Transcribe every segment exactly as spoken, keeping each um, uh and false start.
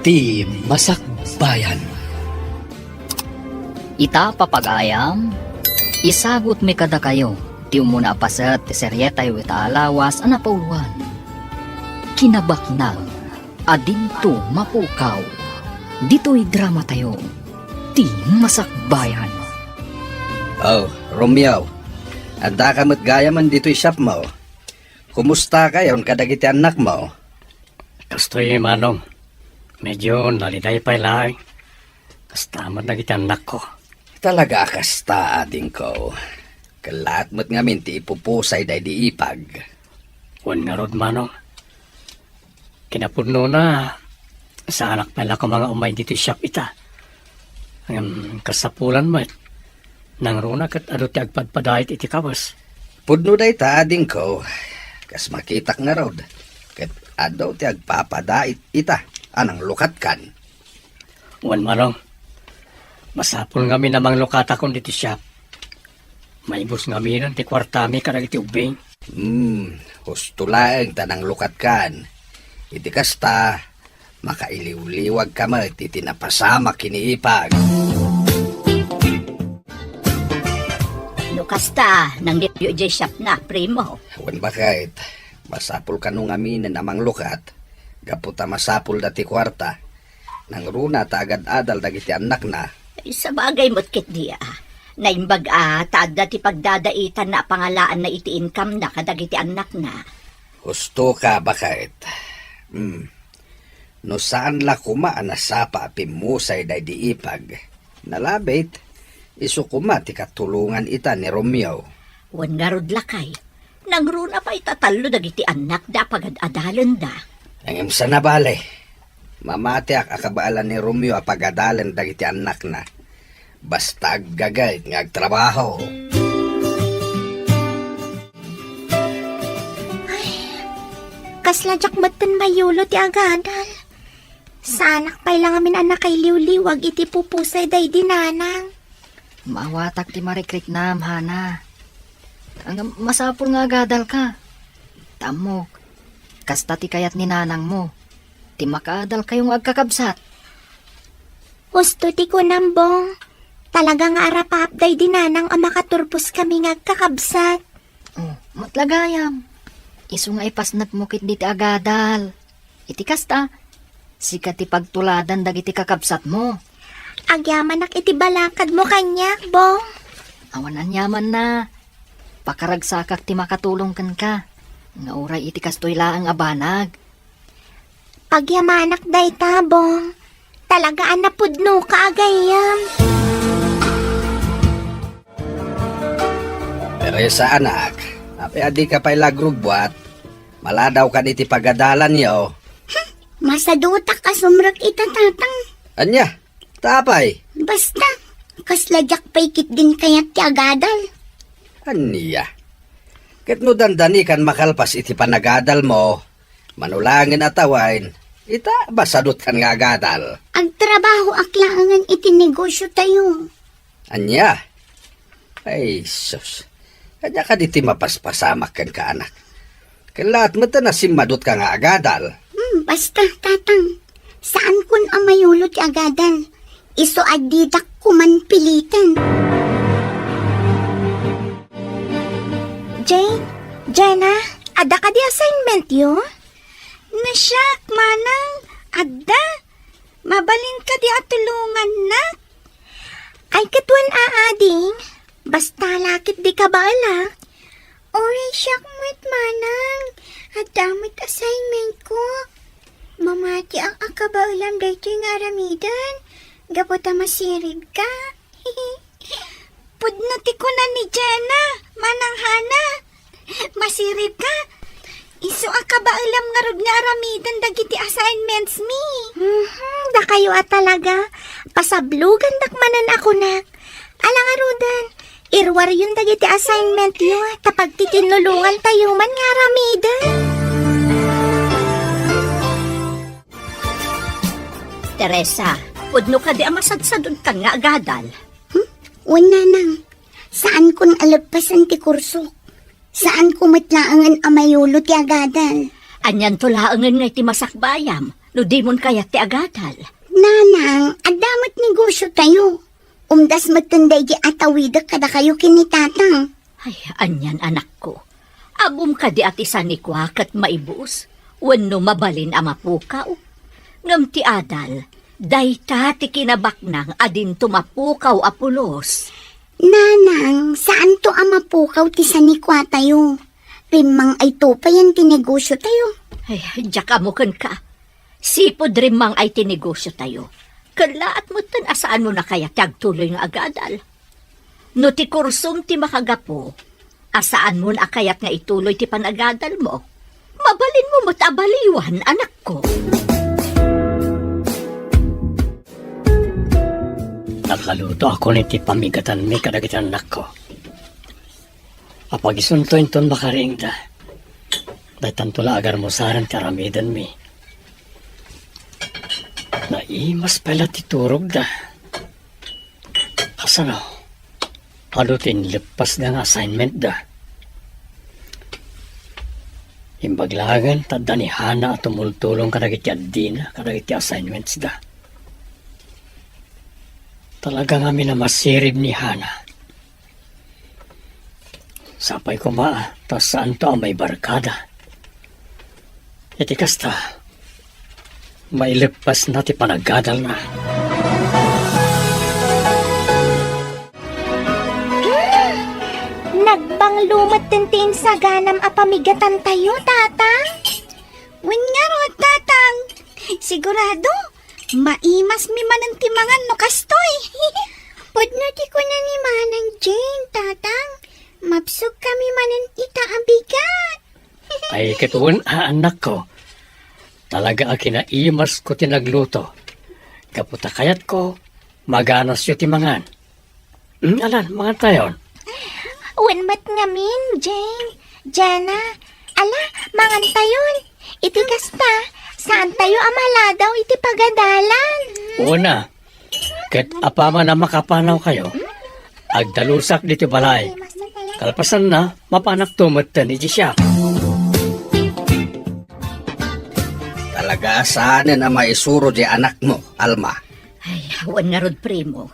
Ti Masakbayan. Ita, papagayam, isagutmi kadakayo ti umuna a paset ti serietayo ita a lawas a napauluan, Kinabaknang a Dinto Mapukaw. Ditoy dramatayo, Ti Masakbayan. Oh, Romeo, addaka met gayamen ditoy shopmo. Kumustakayon kadagiti annakmo? Kastoy, Manong. Medyo naliday pay laeng. Kasta met dagiti annakko. Talaga a kasta, adingko. Kellaat met ngamin ti ipupusay daydi ipag. Wen ngarud, Manong. Kinapudnona, saanak pay la koma nga umay ditoy shop ita. Ngem kasapulan met, nangruna ket adu ti agpadpadait iti kawes. Pudno dayta, adingko. Kas makitak ngarud, ket adu ti agpapadait ita a nanglukatkan. Wen, Manong, masapul ngamin a manglukatakon ditoy shop. Maibus ngaminen ti kuartami kadagiti ubbing. Hmm, husto laeng ta nanglukatkan. Iti kasta, makailiwliwagka met iti napasamak ken ni ipag. No kasta, nangripyo idiay shopna, primo. Wen, baket, masapul kano ngaminen a manglukat, gapu ta masapulda ti kuarta. Nangruna ta agad-adal dagiti annakna. Sabagay met ketdi a. Naimbag a ta adda ti pagdadaitanna a pangalaanna iti inkamna kadagiti annakna. Hustoka, baket. Hmm. No saan la koma a nasapa a pimmusay daydi ipag, nalabit, isu koma ti katulongan ita ni Romeo. Wen ngarud, lakay, nangruna pay ta tallo dagiti annakda a pagad-adalenda. Ngem saan a bale, mamatiak a kabaelan ni Romeo a pagadalen dagiti annakna. Basta aggagayt nga agtrabaho. Ay, kasla diak metten mayulo ti agadal. Saanak pay la ngamin a nakailiwliwag iti pupusay daydi nanang. Maawatak ti marikriknam, Hana. Ngem masapul nga agadalka. Ta ammok, kasta ti kayat ni nanangmo, ti makaadalkayo nga agkakabsat. Husto ti kunam, Bong. Talaga nga arapaap daydi nanang a makaturpos kami nga agkakabsat. Oh, met la gayam. Isu nga ipasnekmo ketdi ti agadal. Iti kasta, sika ti pagtuladan dagiti kakabsatmo. Agyamanak iti balakadmo kaniak, Bong. Awan aniamanna. Pakaragsakak ti makatulong kenka, nga uray iti kastoy laeng a banag. Agyamanak dayta, Bong. Talaga a napudnoka a gayyem. Teresa, anak, apay a dika pay la agrugbuat? Maladawkan iti pagadalanyo. Hmm, masadutak a sumrek ita, Tatang. Ania? Ta apay? Basta, kasla diak pay ketdin kayat ti agadal. Ania? Ket no dandanikan makalpas iti panagadalmo, mano laengen a tawen, ita, masadutkan nga agadal. Agtrabahoak laengen iti negosiotayo. Ania? Ay, sus. Ania kadi ti mapaspasamak kenka, anak? Ken laat met ta nasimmadutka nga agadal. Hmm, basta, Tatang. Saankon a mayulo ti agadal. Isu a didak koman piliten. Jane, Jenna, adda kadi assignmentyo? Nasiak, Manang, adda. Mabalin kadi a tulongannak? Ay, ket wen a, ading. Basta la ket dika baelak. Uray siak met, Manang. Adda met assignmentko. Mamatiak a kabaelam daytoy nga aramiden. Gapu ta masiribka. Pudno ti kuna ni Jenna, Manang Hana. Masiribka. Isu a kabaelam ngarud nga aramiden dagiti assignments mi. Mhm, dakayo a talaga. Pasablogandak manen a kunak. Ala ngaruden, iruaryon dagiti assignmentyo, ta pagtitinnulongantayo man nga aramiden. Teresa, pudno kadi a masadsadutkan nga agadal? Hmm? Wen, Nanang. Saankon a leppasen ti kursok. Saanko met laengen a mayulo ti agadal. Anianto laengen nga iti masakbayam? no dimon kayat ti agadal. Nanang, adda met negosio tayo. Umdas metten daydi atawidek kadakayo ken ni Tatang. Ay, anian, anakko. Ammom kadi a ti sanikua ket maibus wenno mabalin a mapukaw? Ngem ti adal, dayta ti kinabaknang a dinto mapukaw a pulos. Nanang, saanto a mapukaw ti sanikuatayo. Rimmang-ayto payen ti negosiotayo. Ay, diak ammo kenka. Sipud rimmang-ay ti negosiotayo. Kellaat metten a saanmon a kayat ti agtuloy nga agadal. No ti kursom ti makagapu, a saanmon a kayat nga ituloy ti panagadalmo, mabalinmo met a baliwan, anakko. Nakaluto ako iti pamigatanmi kadagiti annakko. Apagisunto inton makariingda. Daytanto la agarmusaren ti aramidenmi. Naimas pay la ti turogda. Kasano? Adu ti inleppasda nga assignmentda? Imbag laengen ta adda ni Hana a tumultulong kadagiti addina, kadagiti assignmentsda. Talaga ngamin a masirib ni Hana. Sapay koma ta saanto a maibarkada. Iti kasta, maileppasna ti panagadalna. Nagbanglo metten ti insaganam a pamigatantayo, Tatang. Wen ngarud, Tatang. Sigurado, maimasmi manen ti mangan no kastoy. Pudno ti kuna ni Manang Jane, Tatang. Mabsogkami manen ita a bigat. Ay, ket wen a, annakko. Talaga a kinaimasko ti nagluto. Gapu ta kayatko, maganasyo ti mangan. Hmm, alan, mangantayon. Wen met ngamin, Jane, Jana. Ala, mangantayon. Iti kasta, saantayo a maladaw iti pagadalan. Una, ket apaman a makapanawkayo, agdalusak ditoy balay. Kalpasanna, mapanakto metten iti siak. Talaga a saanen a maisuro ti anakmo, Alma. Ay, awan ngarud, primo.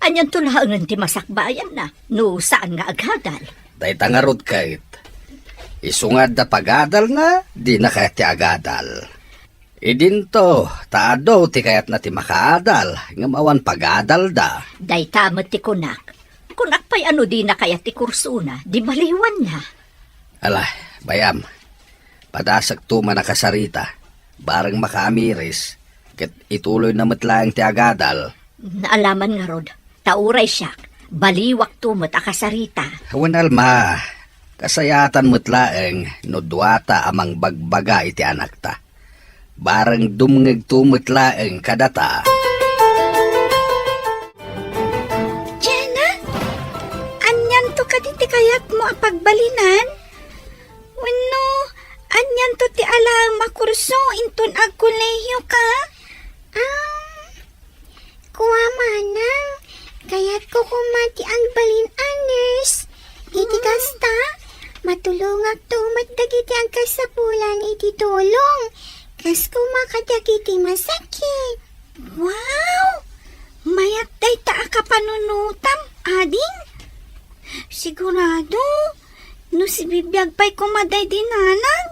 Anianto laengen ti masakbayanna no saan nga agadal? Dayta ngarud ket, isu nga adda pagadalna, dina kayat ti agadal. Idinto, ta adu ti kayatna ti makaadal, ngem awan pagadalda. Dayta met ti kunak. Kunak pay a no dina kayat ti kursona, di baliwanna. Ala, bay-am. Padasekto man a kasarita. Bareng makaamiris, ket ituloyna met laeng ti agadal. Naalaman ngarud, ta uray siak, baliwakto met a kasarita. Wen, Alma, kasayatan met laeng no duata a mangbagbaga iti anakta. Bareng dumngegto met laeng kadata. Jana, anianto kadi ti kayatmo a pagbalinan? Wenno, anianto ti alaem a kurso inton agkolehiyoka? Ah, kua, manang, kayatko koma ti agbalin a nurse. Iti kasta, matulongakto met dagiti agkasapulan iti tulong, kas koma kadagiti masakit. Wow! Mayat dayta a kapanunotam, ading? Sigurado, no sibibiag pay koma daydi nanang,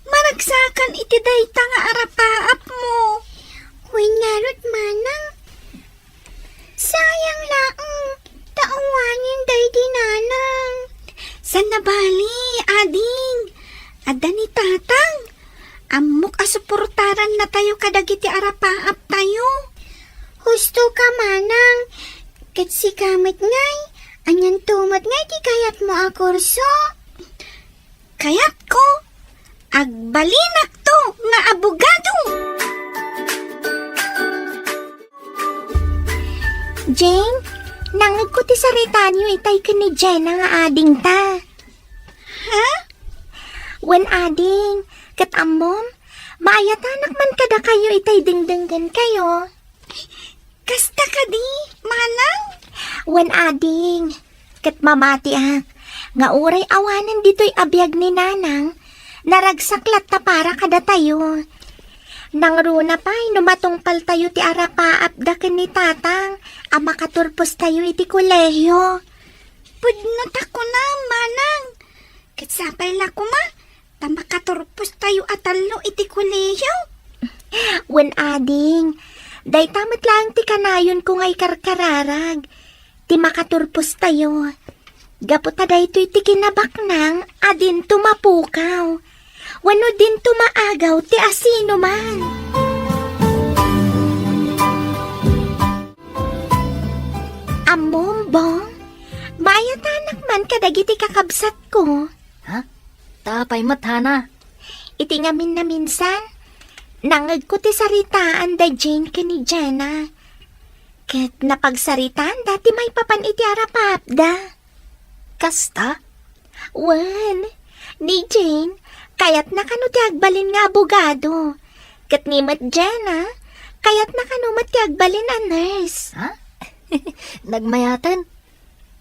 maragsakan iti dayta nga arapaapmo. Wen ngarud, manang, sayang laeng, ta awanen daydi nanang. Saan a bali, ading. Adda ni tatang. Ammok a suportarannatayo kadagiti arapaaptayo. Husto ka, manang. Ket sika met ngay, anianto met ngay ti kayatmo a kurso? Kayatko, agbalinakto nga abogado. Jane, nangngegko ti saritaanyo itay ken ni Jenna nga adingta. Ha? Wen, ading, ket ammom, maayatanak man kadakayo itay dengdenggenkayo. Kasta kadi, manang? Wen, ading, ket mamatiak nga uray awanen ditoy a biag ni nanang, naragsak latta para kadatayo. Nangruna pay no matungpaltayo ti arapaapda ken ni Tatang a makaturpostayo iti kolehio. Pudno ta kunam, Manang. Ket sapay la koma ta makaturpostayo a tallo iti kolehio. Wen ading, dayta met laeng ti kanayonko nga ikarkararag ti makaturpostayo. Gapu ta daytoy ti kinabaknang a dinto mapukaw wenno dinto maagaw ti asinoman. Ammom, Bong, maayatanak man kadagiti kakabsatko. Ha? Ta apay met, Hana? Iti ngamin a minsan, nangngegko ti saritaan da Jane ken ni Jenna. Ket napagsaritaanda ti maipapan iti arapaapda. Kasta? Wen, ni Jane, kayatna kano ti agbalin nga abogado. Ket ni met Jenna, kayatna kano met ti agbalin a nurse. Ha? Nagmayaten?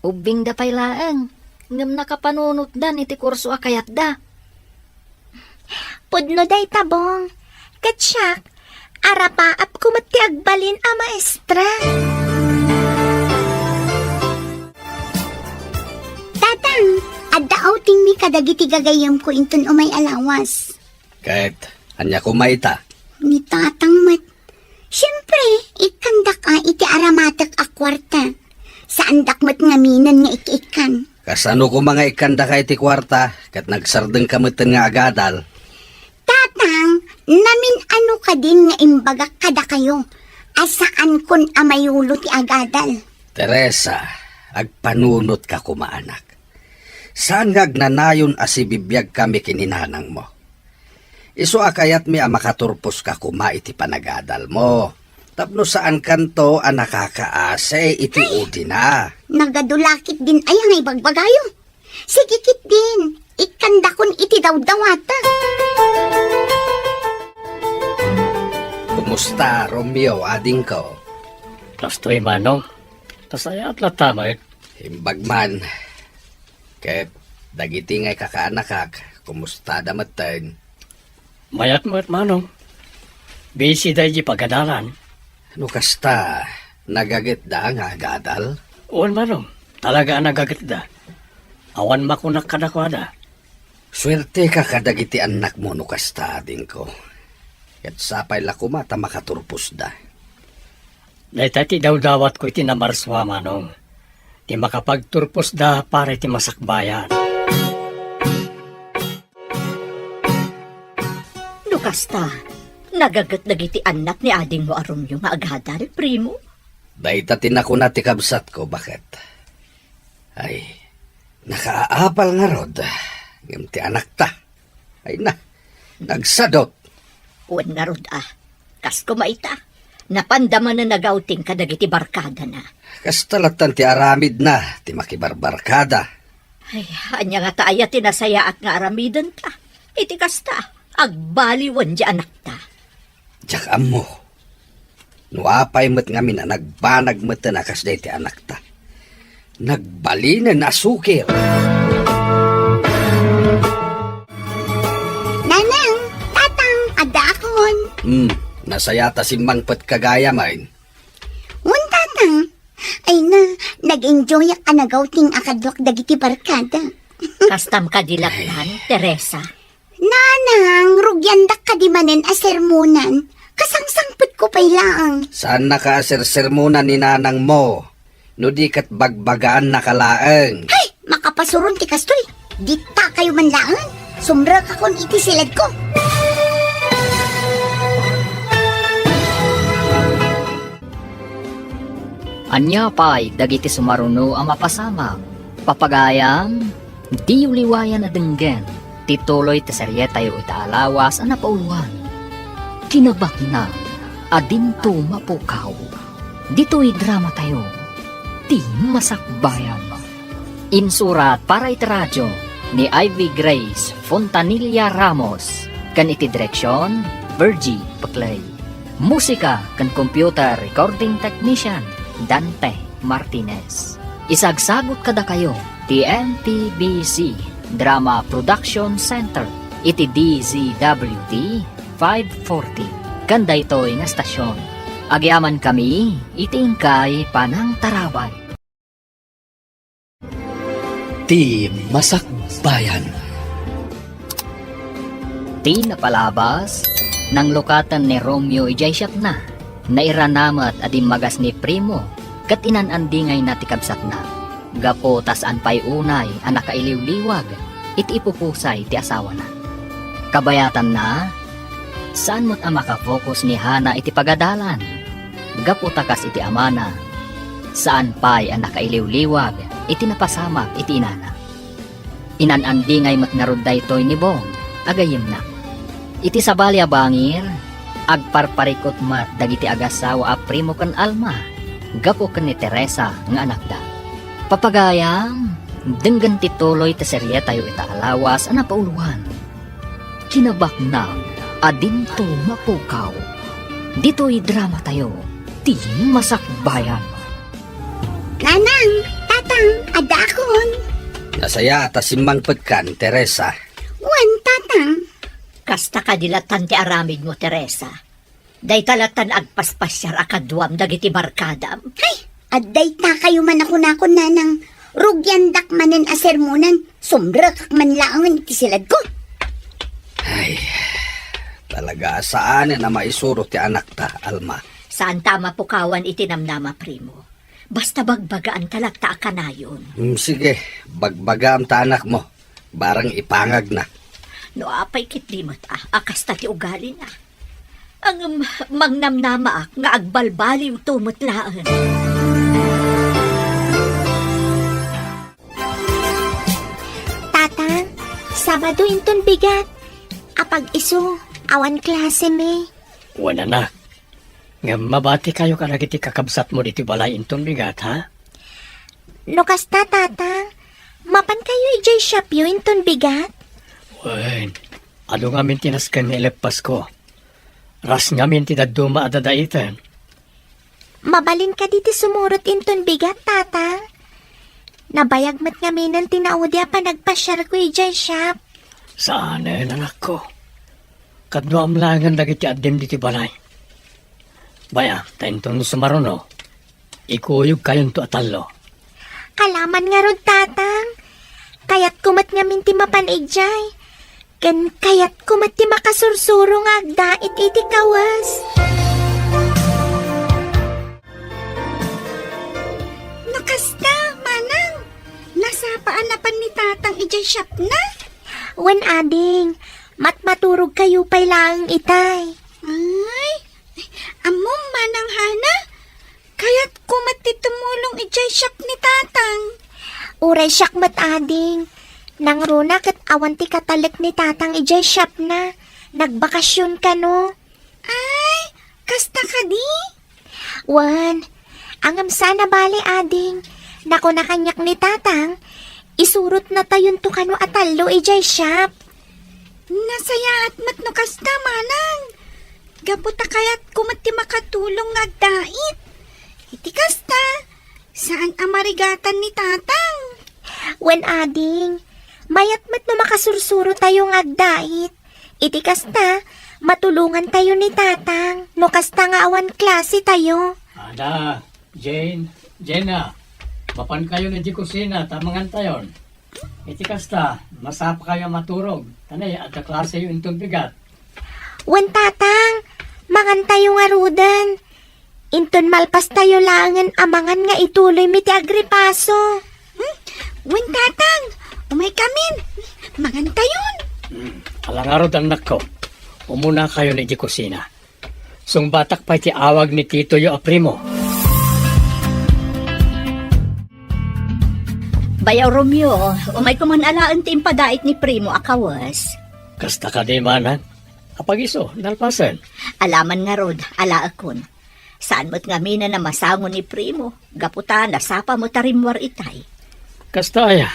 Ubbingda pay laeng, ngem nakapanunotdan iti kurso a kayatda. Pudno dayta, Bong. Ket siak, arapaapko met ti agbalin a maestra. Tatang, adda outingmi kadagiti gagayyemko inton umay a lawas. Ket ania koma ita? Ni Tatang met. Siempre, ikkandak a iti aramatek a kuarta. Saandak met ngaminen nga ik-ikkan. Kasano koma nga ikkandaka iti kuarta ket nagsardengka metten nga agadal? Tatang, namin-ano kadin nga imbagak kadakayo a saankon a mayulo ti agadal? Teresa, agpanunotka koma, anak. Saan nga agnanayon a sibibiagkami ken ni nanangmo. Isu a kayatmi a makaturposka koma iti panagadalmo, tapno saankanto a nakakaasi iti Ay! Udina. Nagadu la ketdin aya nga ibagbagayo. Sige ketdin, ikkandakon iti dawdawatek. Kumusta, Romeo, adingko? Kastoy, Manong. Nasayaat latta met. Imbag man. Ket dagiti nga ikakaanakak, kumustada metten? Mayat met, Manong. Busy daydi pagadalan. No kasta, nagagetda nga agadal? Wen, Manong. Talaga a nagagetda. Awan makunak kadakuada. Suerteka kadagiti annakmo no kasta, adingko. Ket sapay la koma ta makaturposda. Dayta ti dawdawatko iti Namarsua, Manong. Ti makapagturposda para iti masakbayan. No kasta, nagaget dagiti annak ni adingmo a Romeo nga agadal, primo? Dayta ti nakuna ti kabsatko, baket. Ay, nakaapal ngarud, ngem ti anakta. Ay na, nagsadot. Wen ngarud a, kas koma ita, napanda manen nagawting kadagiti barkadana. Kasta lattan ti aramidna, ti makibarbarkada. Ay, ania ngata aya ti nasayaat nga aramidenta? Iti kasta, agbaliwen ti anakta. Diak ammo. No apay met ngamin a nagbanag metten a kas dayta anakta. Nagbalinen a sukir. Nanang, Tatang, addaakon. Hmm, nasayaat a simmangpetka gayam. Wen, Tatang. Ay na, nag-enjoyak a nagawting a kaduak dagiti barkada. Kastam kadi lattan, Teresa? Nanang, rugiandak kadi manen a sermonan. Kasangsangpetko pay laeng. Saannaka a sersermonan ni nanangmo, no di ket bagbagaannaka laeng. Hay! Makapasuron ti kastoy. Ditakayo man laeng. Sumrekakon iti siledko. Ania pay dagiti sumaruno a mapasamak? Papagayam, diyo liwayan a denggen ti tuloy ti serietayo ita a lawas a napauluan, Kinabaknang a Dinto Mapukaw. Ditoy dramatayo, Ti Masakbayan. Insurat para iti radio ni Ivy Grace Fontanilla Ramos ken iti direksion, Virgie Peclay. Musika ken computer recording technician, Dante Martinez. Isagsagut kadakayo ti M P B C Drama Production Center iti D Z W T five forty. ken daytoy nga estasion. Agyamankami iti inkay panangtarabay. Ti Masakbayan. Ti napalabas, nanglukaten ni Romeo idiay siapna. Nairana met a dimmagas ni Primo, ket inan-andingayna ti kabsatna, gapu ta saan pay unay a nakailiwliwag iti ipupusay ti asawana. Kabayatanna, saan met a makafocus ni Hana iti pagadalan, gapu ta kas iti amana, saan pay a nakailiwliwag iti napasamak iti inana. Inan-andingay met ngarud daytoy ni Bong a gayyemna. Iti sabali a bangir, agparparikut met dagiti agasawa a Primo ken Alma gapu ken ni Teresa nga anakda. Papagayam, denggen ti tuloy ti serietayo ita a lawas a napauloan. Kinabaknang a dinto mapukaw. Ditoy dramatayo, ti Masakbayan. Nanang, Tatang, addaakon. Nasayaat a simmangpetkan, Teresa. Wen, Tatang. Kasta kadi lattan ti aramidmo, Teresa? Dayta lattan agpaspasiar a kaduam dagiti barkadam. Ay, adda itakayo man a kunakon, Nanang. Rugiandak manen a sermonan, sumrekak man laengen iti siladko. Ay, talaga a saanen a maisurot ti anakta, Alma. Saanta a mapukawan iti namnama, Primo. Basta bagbagaanta latta a kanayon. Mm, sige, bagbagaam ta anakmo. Barang ipangagna. No apay ketdi met a, a kasta ti ugalina. Ngem mangnamnamaak nga agbalbaliwto met laeng. Tatang, Sabado inton bigat. Apag-isu, awan klasemi. Wen, anak. Ngem mabatikayo kadagiti kakabsatmo ditoy balay inton bigat, ha? No kasta, Tatang, mapankayo idiay shopyo inton bigat? Wen, adu ngamin ti nasken nga ileppasko. Ras ngamin ti dadduma a dadaiten. Mabalin kadi ti sumurot inton bigat, Tatang? Nabayag met ngaminen ti naudi a panagpasiarko idiay shop. Saanen, anakko. Kaduam laengen dagiti addim ditoy balay. Bay-am, ta inton sumaruno, ikuyogkayonto a tallo. Kalaman ngarud, Tatang. Kayatko met ngamin ti mapan idiay. Ken kayatko met ti makasursuro nga agdait iti kawes. No kasta, Manang, nasapa a napan ni Tatang idiay shopna? Wen, ading, matmaturogkayo pay laeng itay. Ay, ammom, Manang Hana, kayatko met ti tumulong idiay shop ni Tatang. Uray siak met, ading. Nangruna ket awan ti katalek ni Tatang idiay shopna. Nagbakasion kano. Ay, kasta kadi? Wen, ngem saan a bale, ading. Nakuna kaniak ni Tatang, isurotnatayonto kano a tallo idiay shop. Nasayaat met no kasta, Manang. Gapu ta kayatko met ti makatulong nga agdait. Iti kasta, saan a marigatan ni Tatang. Wen, ading, mayat met no makasursurotayo nga agdait. Iti kasta, matulongantayo ni Tatang no kasta nga awan klasetayo. Ada, Jane, Jenna, mapankayon idiay kusina ta mangantayon. Iti kasta, masapakayo a maturog, ta ne, adda klaseyo inton bigat. Wen, Tatang, mangantayo ngaruden. Inton malpastayo laengen a mangan nga ituloymi ti agripaso. Hmm? Wen, Tatang, umaykamin. Mangantayon. Hmm, ala ngarud, annakko. Umunakayon idiay kusina. Sungbatak pay ti awag ni titoyo a Primo. Bayaw Romeo, umayko man alaen ti impadait ni Primo a kawes. Kasta kadi, Manang? Apag-isu, nalpasen? Alaman ngarud, alaekon. Saan met ngaminen a masango ni Primo, gapu ta nasapa met a rimmuar itay. Kasta aya?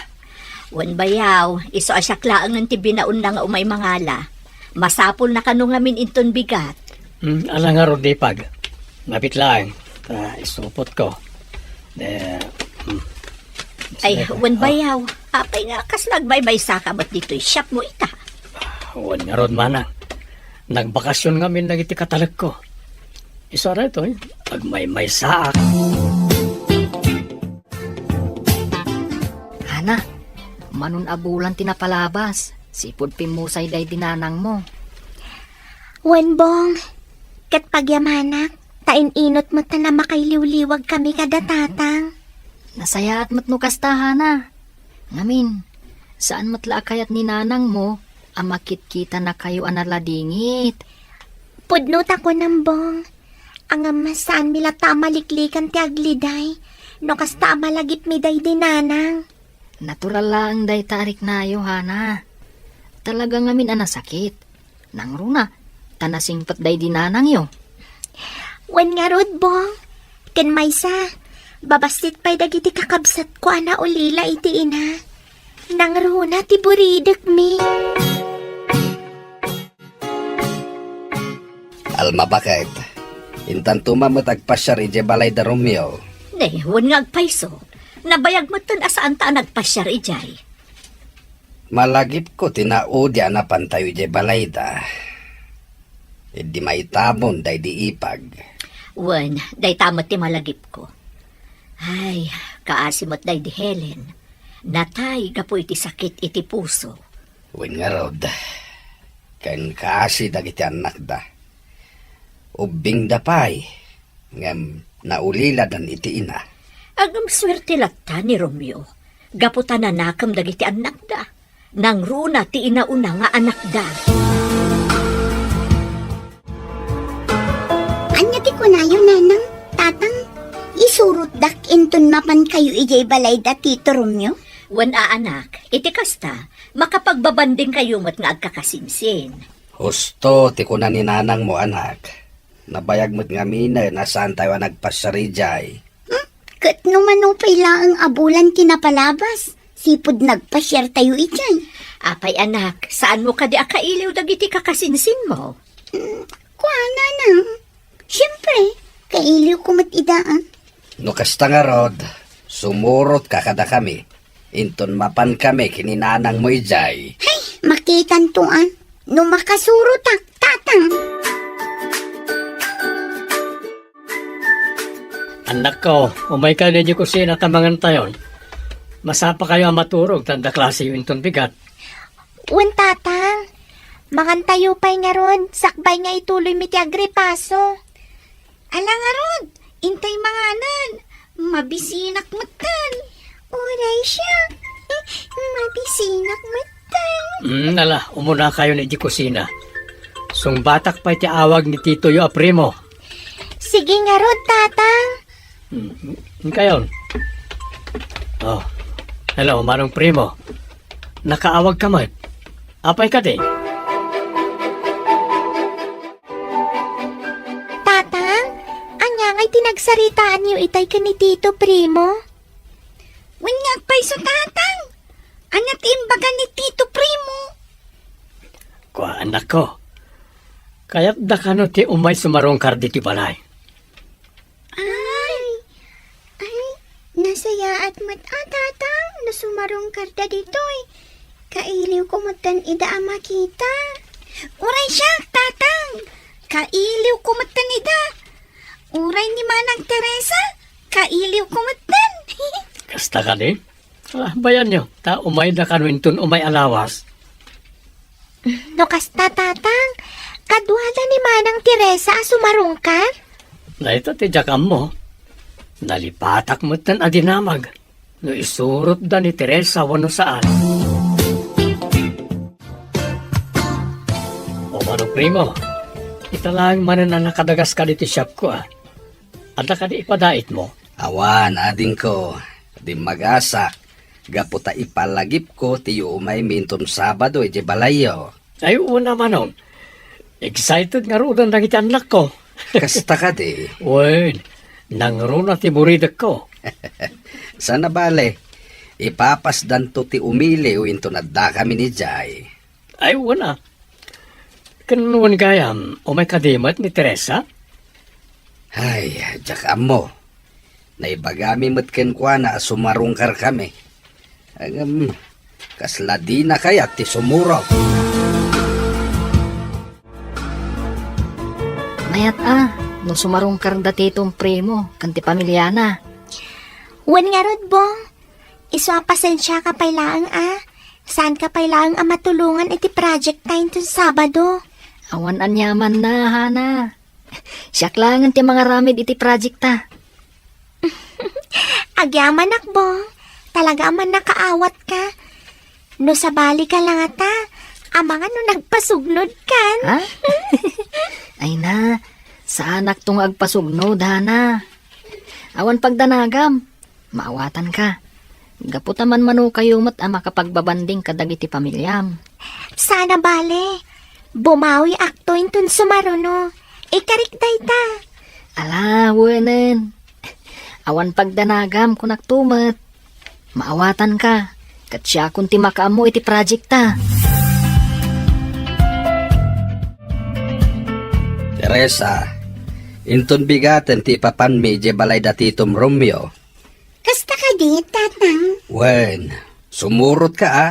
Wen, bayaw, isu a siak laengen ti binaonna nga umay mangala. Masapulna kano ngamin inton bigat. Hmm, ala ngarud, Dipag. Ngabit laeng, ta isupotko. De, hmm. Ay, sige. Wen, oh, bayaw. Apay nga kas nagmaymaysaka met ditoy shopmo ita? Wen ngarud, Manang. Nagbakasyon ngamin dagiti katalekko. Isu a daytoy, agmaymaysaak. Hana, manon a bulan ti napalabas. Sipud pimmusay daydi nanangmo. Wen, Bong, ket pagyamanak, ta in-inut met ta makailiwliwag kami kada tatang. Nasayaat met no kasta, Hana. Ngamin, saan met la a kayat ni nanangmo a makitkitanakayo a naladingit. Pudno ta kunam, Bong. Ngem saanmi latta a maliklikan ti agliday no kasta a malagipmi daydi nanang. Natural laeng dayta a riknayo, Hana. Talaga ngamin a nasakit. Nangruna, ta nasingpet daydi nanangyo. Wen ngarud, Bong. Ken maysa, babassit pay dagiti kakabsatko a naulila iti ina. Nangruna ti buridekmi. Alma, baket, intanto met agpasiar idiay balay da Romeo. Ne, wen nga agpayso. Nabayag metten a saanta a nagpasiar idiay. Malagipko ti naudi a napantayo idiay balayda. Idi maitabon daydi ipag. Wen, dayta met ti malagipko. Ay, kaasi met daydi Helen. Natay gapu iti sakit iti puso. Wen ngarud, ken kaasi dagiti annakda. Ubbingda pay, ngem nauliladan iti ina. Agsuerte latta ni Romeo, gapu ta nanakem dagiti annakda. Nangruna ti inauna nga anakda. Ania ti kunayo, nanang, tatang? Isurotdak inton mapankayo idiay balay da Tito Romeo? Wen a, anak, iti kasta, makapagbabandingkayo met nga agkakasinsin. Husto ti kuna ni nanangmo, anak. Nabayag met ngaminen a saantayo a nagpasiar idiay. Hmm? Ket no mano pay laeng a bulan ti napalabas, sipud nagpasiartayo idiay. Apay, anak, saanmo kadi a kailiw dagiti kakasinsinmo? Hmm, kuana, nang. Siempre, kailiwko met ida, ah. No kasta ngarud, sumurotka kadakami, inton mapankami ken ni nanangmo idiay. Hay, makitanto, ah, no makasurotak, tatang. Annakko, umaykayo idiay kusina ta mangantayon. Masapakayo a maturog ta adda klaseyo inton bigat. Wen, tatang. Mangantayo pay ngarud, sakbay nga ituloymi ti agripaso. Ala ngarud, intay manganen. Mabisinak metten. Uray siak. Mabisinak metten. Mm, ala, umunakayon idiay kusina. Sungbatak pay ti awag ni titoyo a primo. Sige ngarud, tatang. Mm, inkayon. Oh, hello, Manong Primo. Nakaawagka met. Apay kadi? Tatang, ania ngay ti nagsaritaanyo itay ken ni Tito Primo? Wen nga agpayso, tatang. Ania ti imbaga ni Tito Primo? Kua, annakko. Kayatda kano ti umay sumarungkar ditoy balay? Ay, ay, nasayaat met a, tatang, no sumarungkarda ditoy. Kailiwko metten ida a makita. Uray siak, tatang. Kailiwko metten ida. Uray ni Manang Teresa, kailiwko metten. Kasta kadi? Ah, bayanyo, ta umayda kano inton umay a lawas. No kasta, tatang, kaduada ni Manang Teresa a sumarungkar? Dayta ti diak ammo. Nalipatak metten a dinamag no isurotda ni Teresa wenno saan. O mano, Primo, ita laeng manen a nakadagaska ditoy siapko, a. Adda kadi ipadaitmo? Awan, adingko. Dimmagasak. Gapu ta ipalagipko ti umaymi inton Sabado idiay balayyo. Ay, una, Manong. Excited ngaruden dagiti annakko. Kasta kadi? Wen, nangruna ti buridekko. Saan a bale, ipapasdanto ti umiliw inton addakami idiay. Ay, wen a. Ken wen gayam, umay kadi met ni Teresa? Ay, diak ammo. Naibagami met kenkuana a sumarungkarkami. Ngem, kasla dina kayat ti sumurot. Mayat a, no sumarungkar da Tito Primo ken ti pamiliana. Wen ngarud, Bong, isu a pasensiaka pay laeng a, saanka pay laeng a matulongan iti project ta inton Sabado. Awan aniamanna, Hana. Siak laengen ti mangaramid iti project ta. Agyamanak, Bong. Talaga a mannakaawat ka. No sabali ka la ngata, amangan no nagpasugnod kan. Ha? Ay na, saanakto nga agpasugnod, Hana. Awan pagdanagam, maawatanka. Gapu ta manmanokayo met a makapagbabanding kadagiti pamiliam. Saan a bale, bumawiakto inton sumaruno. Ikarik dayta. Ala, wenen. Awan pagdanagam, kunakto met. Maawatanka, ket siakon ti makaammo iti project ta. Teresa, inton bigaten ti ipapanmi idiay balay da Titom Romeo. Kasta kadi, Tatang? Wen, sumurotka a.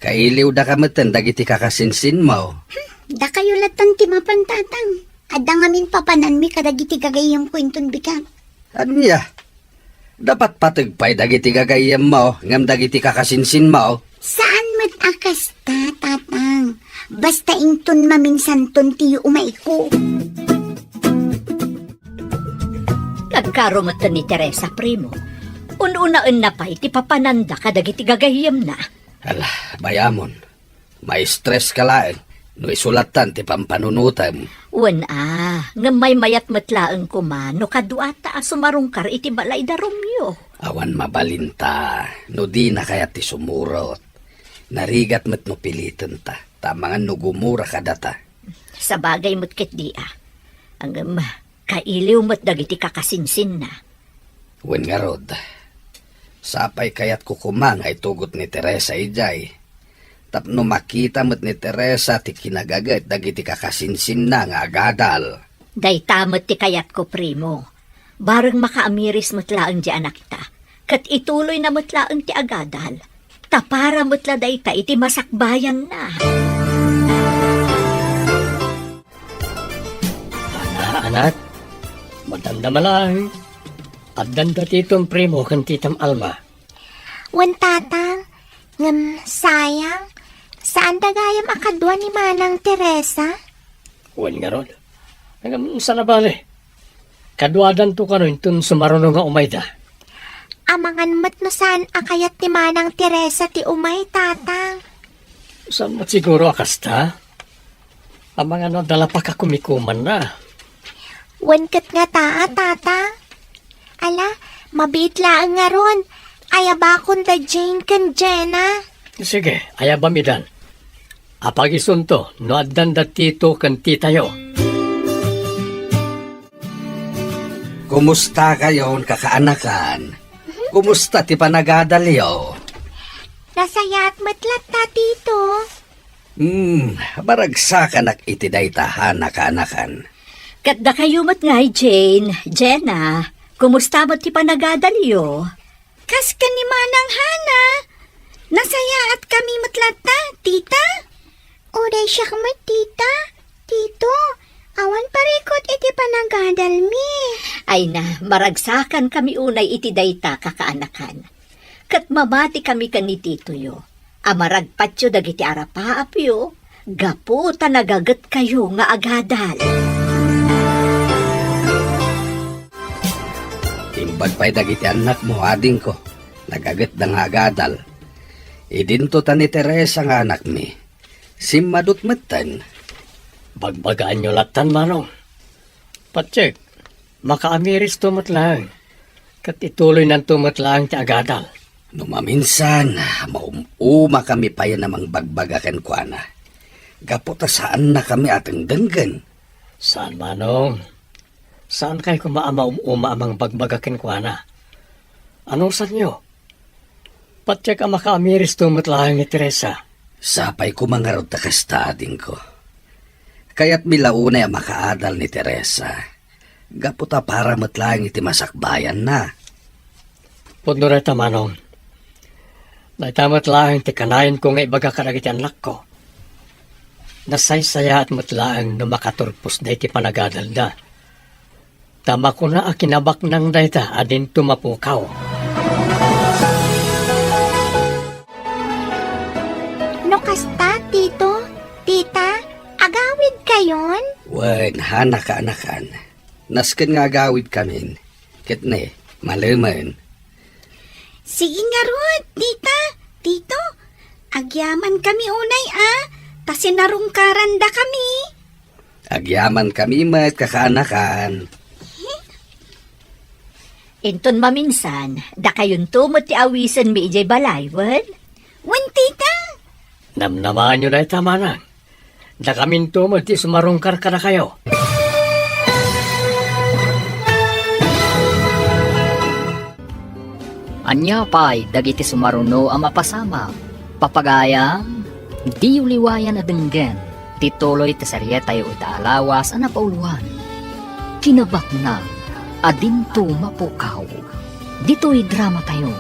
Kailiwdaka metten dagiti kakasinsinmo. Dakayo lattan ti mapan, Tatang. Adda ngamin papananmi kadagiti gagayyemko inton bigat. Ania? Napatpateg pay dagiti gagayyemmo ngem dagiti kakasinsinmo? Saan met a kasta, Tatang. Basta inton maminsanton ti umayko. Nagkaro metten ni Teresa, Primo. Un-unaenna pay ti papananda kadagiti gagayyemna. Ala, bayamon. Maistres ka laeng no isu lattan ti pampanunotem. Wen a, ngem maymayat met laeng koma no kaduata a sumarungkar iti balay da Romeo. Awan mabalinta no dina kayat ti sumurot. Narigat met no pilitenta, ta amangan no gumura kadata. Sabagay met ketdi a. Ngem, kailiw met dagiti kakasinsinna. Wen ngarud, sapay kayatko koma nga itugot ni Teresa idiay, tapno makita met ni Teresa ti kinagaget dagiti kakasinsinna nga agadal. Dayta met ti kayatko, Primo. Bareng makaamiris met laeng ti anakta, ket ituloyna met laeng ti agadal. Ta para met la dayta iti masakbayanna. Ana, anak, madamdama laeng. Addan da Titom Primo ken Titom Alma. Wen, Tatang, ngem sayang, saanda gayam a kadua ni Manang Teresa? Wen ngarud. Ngem saan a bale. Kaduadanto kano inton sumaruno nga umayda. Amangan met no saan a kayat ni Manang Teresa ti umay, Tatang. Saan met siguro a kasta? Amangan no adda la pakakumikumanna. Wen ket ngata a, Tatang? Ala, mabiit laeng ngarud. Ayabakon da Jane ken Jenna. Sige, ayabam idan. Apagisunto no addan da Tito ken Titayo. Kumusta kayon, kakaanakan? Kumusta ti panagadalyo? Nasayaat met latta, Tito. Hmm, maragsakanak iti dayta, Hana, kaanakan. Ket dakayo met ngay, Jane, Jenna, kumusta met ti panagadalyo? Kas ken ni Manang Hana, nasayaatkami met latta, tita. Uray siak met, tita, tito, awan parikut iti panagadalmi. Ay na, maragsakankami unay iti dayta, kakaanakan. Ket mamatikami ken ni titoyo a maragpatyo dagiti arapaapyo gapu ta nagagetkayo nga agadal. Imbag pay dagiti annakmo, adingko, nagagetda nga agadal. Idinto ta ni Teresa nga anakmi. Simmadut metten. Bagbagaanyo lattan, Manong. Patsyek, makaamiristo met laeng, ket ituloynanto met laeng ti agadal. No maminsan, maum-umakami payen a mangbagbaga kenkuana, gapu ta saannakami a dengdenggen. Saan, Manong. Saankay koma a maum-uma a mangbagbaga kenkuana. Anusanyo? Patsyek a makaamiristo met laeng ni Teresa. Sapay koma ngarud ta kasta, adingko. Kayatmi la unay a makaadal ni Teresa, gapu ta para met laeng iti masakbayanna. Pudno dayta, Manong. Dayta met laeng ti kanayanko nga ibaga kadagiti annakko. Nasaysayaat met laeng no makaturpos dayta panagadalda. Ta makuna a kinabaknang dayta a dinto mapukaw. No kasta, Tito, Tita, agawidkayon? Wen, haan a kaanakan. Nasken nga agawidkamin. Ket ne, malemen. Sige ngarud, Tita, Tito. Agyamankami unay a, ta sinarungkarandakami. Agyamankami met, kakaanakan. Inton maminsan, dakayonto met ti awisenmi idiay balay, wen? Wen, Tita. Namnamaanyo dayta, manang. Dakaminto met ti sumarungkar kadakayo. Ania pay dagiti sumaruno a mapasamak? Papagayam, diyo liwayan a denggen ti tuloy ti serietayo ita a lawas a napauloan, Kinabaknang a Dinto Mapukaw. Ditoy dramatayo,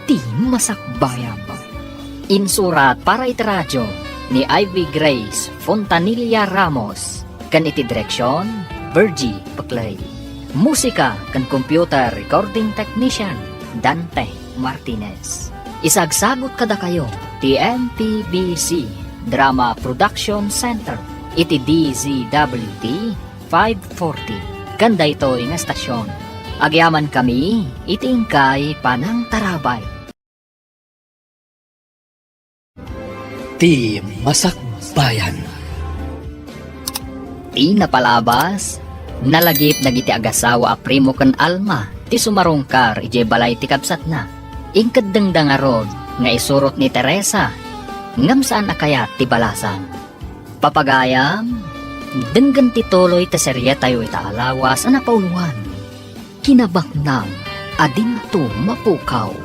Ti Masakbayan. Insurat para iti radio ni Ivy Grace Fontanilla Ramos, ken iti direksion, Virgie Peclay. Musika ken computer recording technician, Dante Martinez. Isagsagut kadakayo ti M P B C Drama Production Center iti D Z W T five forty, ken daytoy nga estasion. Agyamankami iti inkay panangtarabay. Ti Masakbayan. Ti napalabas, nalagip dagiti agasawa a Primo ken Alma ti sumarungkar idiay balay ti kabsatna. Inkeddengda ngarud nga isurot ni Teresa, ngem saan a kayat ti balasang. Papagayam, denggen ti tuloy ti serietayo ita a lawas a napauloan, Kinabaknang a Dinto Mapukaw.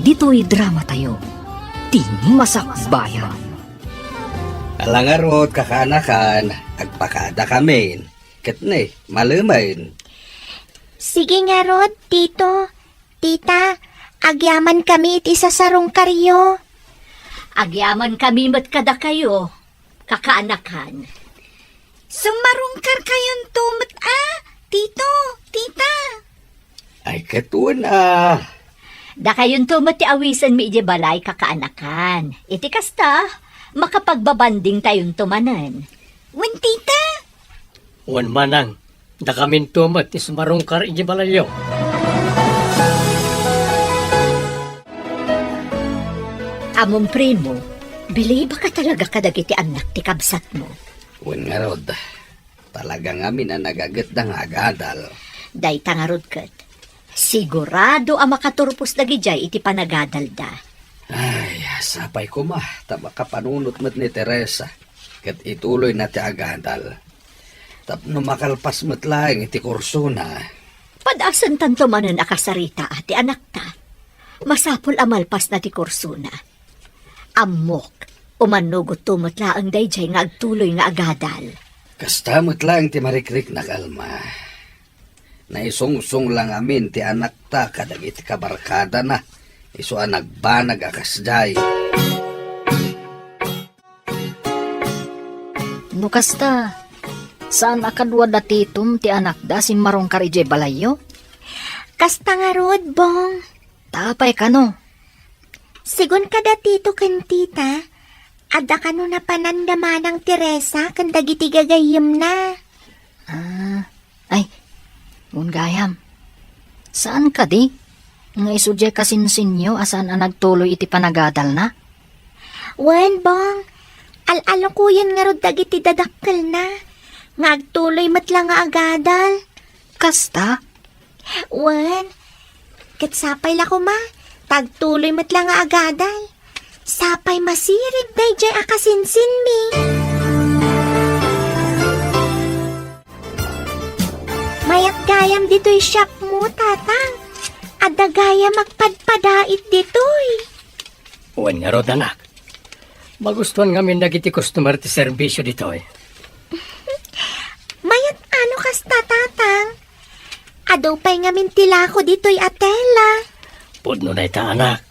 Ditoy dramatayo, Ti Masakbayan. Ala ngarud, kakaanakan, agpakadakamin. Ket ne, malemen. Sige ngarud, Tito. Tita, agyamankami iti sasarungkaryo. Agyamankami met kadakayo, kakaanakan. Sumarungkarkayonto met a, Tito, Tita. Ay, ket wen a. Dakayonto met ti awisenmi idiay balay, kakaanakan. Iti kasta, makapagbabandingtayonto manen. Wen, Tita. Wen, manang. Dakaminto met ti sumarungkar idiay balayyo. Ammom, Primo, bilibaka talaga kadagiti annak ti kabsatmo. Wen ngarud, talaga ngamin a nagagetda nga agadal. Dayta ngarud ket, sigurado a makaturpos dagidiay iti panagadalda. Ay, sapay koma, ta makapanunot met ni Teresa, ket ituloyna ti agadal. Tapno makalpas met laeng iti kursona. Padasentanto manen a kasaritaa ti anakta. Masapul a malpasna ti kursona. Ammok, umannugotto met laeng daydiay nga agtuloy nga agadal. Kasta met laeng ti marikriknak, Alma. Naisungsong la ngamin ti anakta kadagiti kabarkadana, isu a nagbanag a kasdiay. No kasta, saan a kadua da Titom ti anakda a simmarungkar idiay balayyo? Kasta ngarud, Bong. Ta apay kano? Sigun kada Tito ken Tita, adda kano napananda manang Teresa ken dagiti gagayyemna. Ah, ay, wen gayam. Saan kadi nga isu diay kasinsinyo a saan a nagtuloy iti panagadalna? Wen, Bong, al-alukoyen ngarud dagiti dadakkelna nga agtuloy met la nga agadal. Kasta? Wen, ket sapay la koma, ta agtuloy met la nga agadal. Sapay masirib daydiay a kasinsinmi. Mayat gayam ditoy shopmo, Tatang. Adda gayam agpadpadait ditoy. Wen ngarud, anak. Magustuan ngamin dagiti customer ti serbisyo ditoy. Mayat a no kasta, Tatang. Adu pay ngamin ti lako ditoy a tela. Pudno dayta, anak.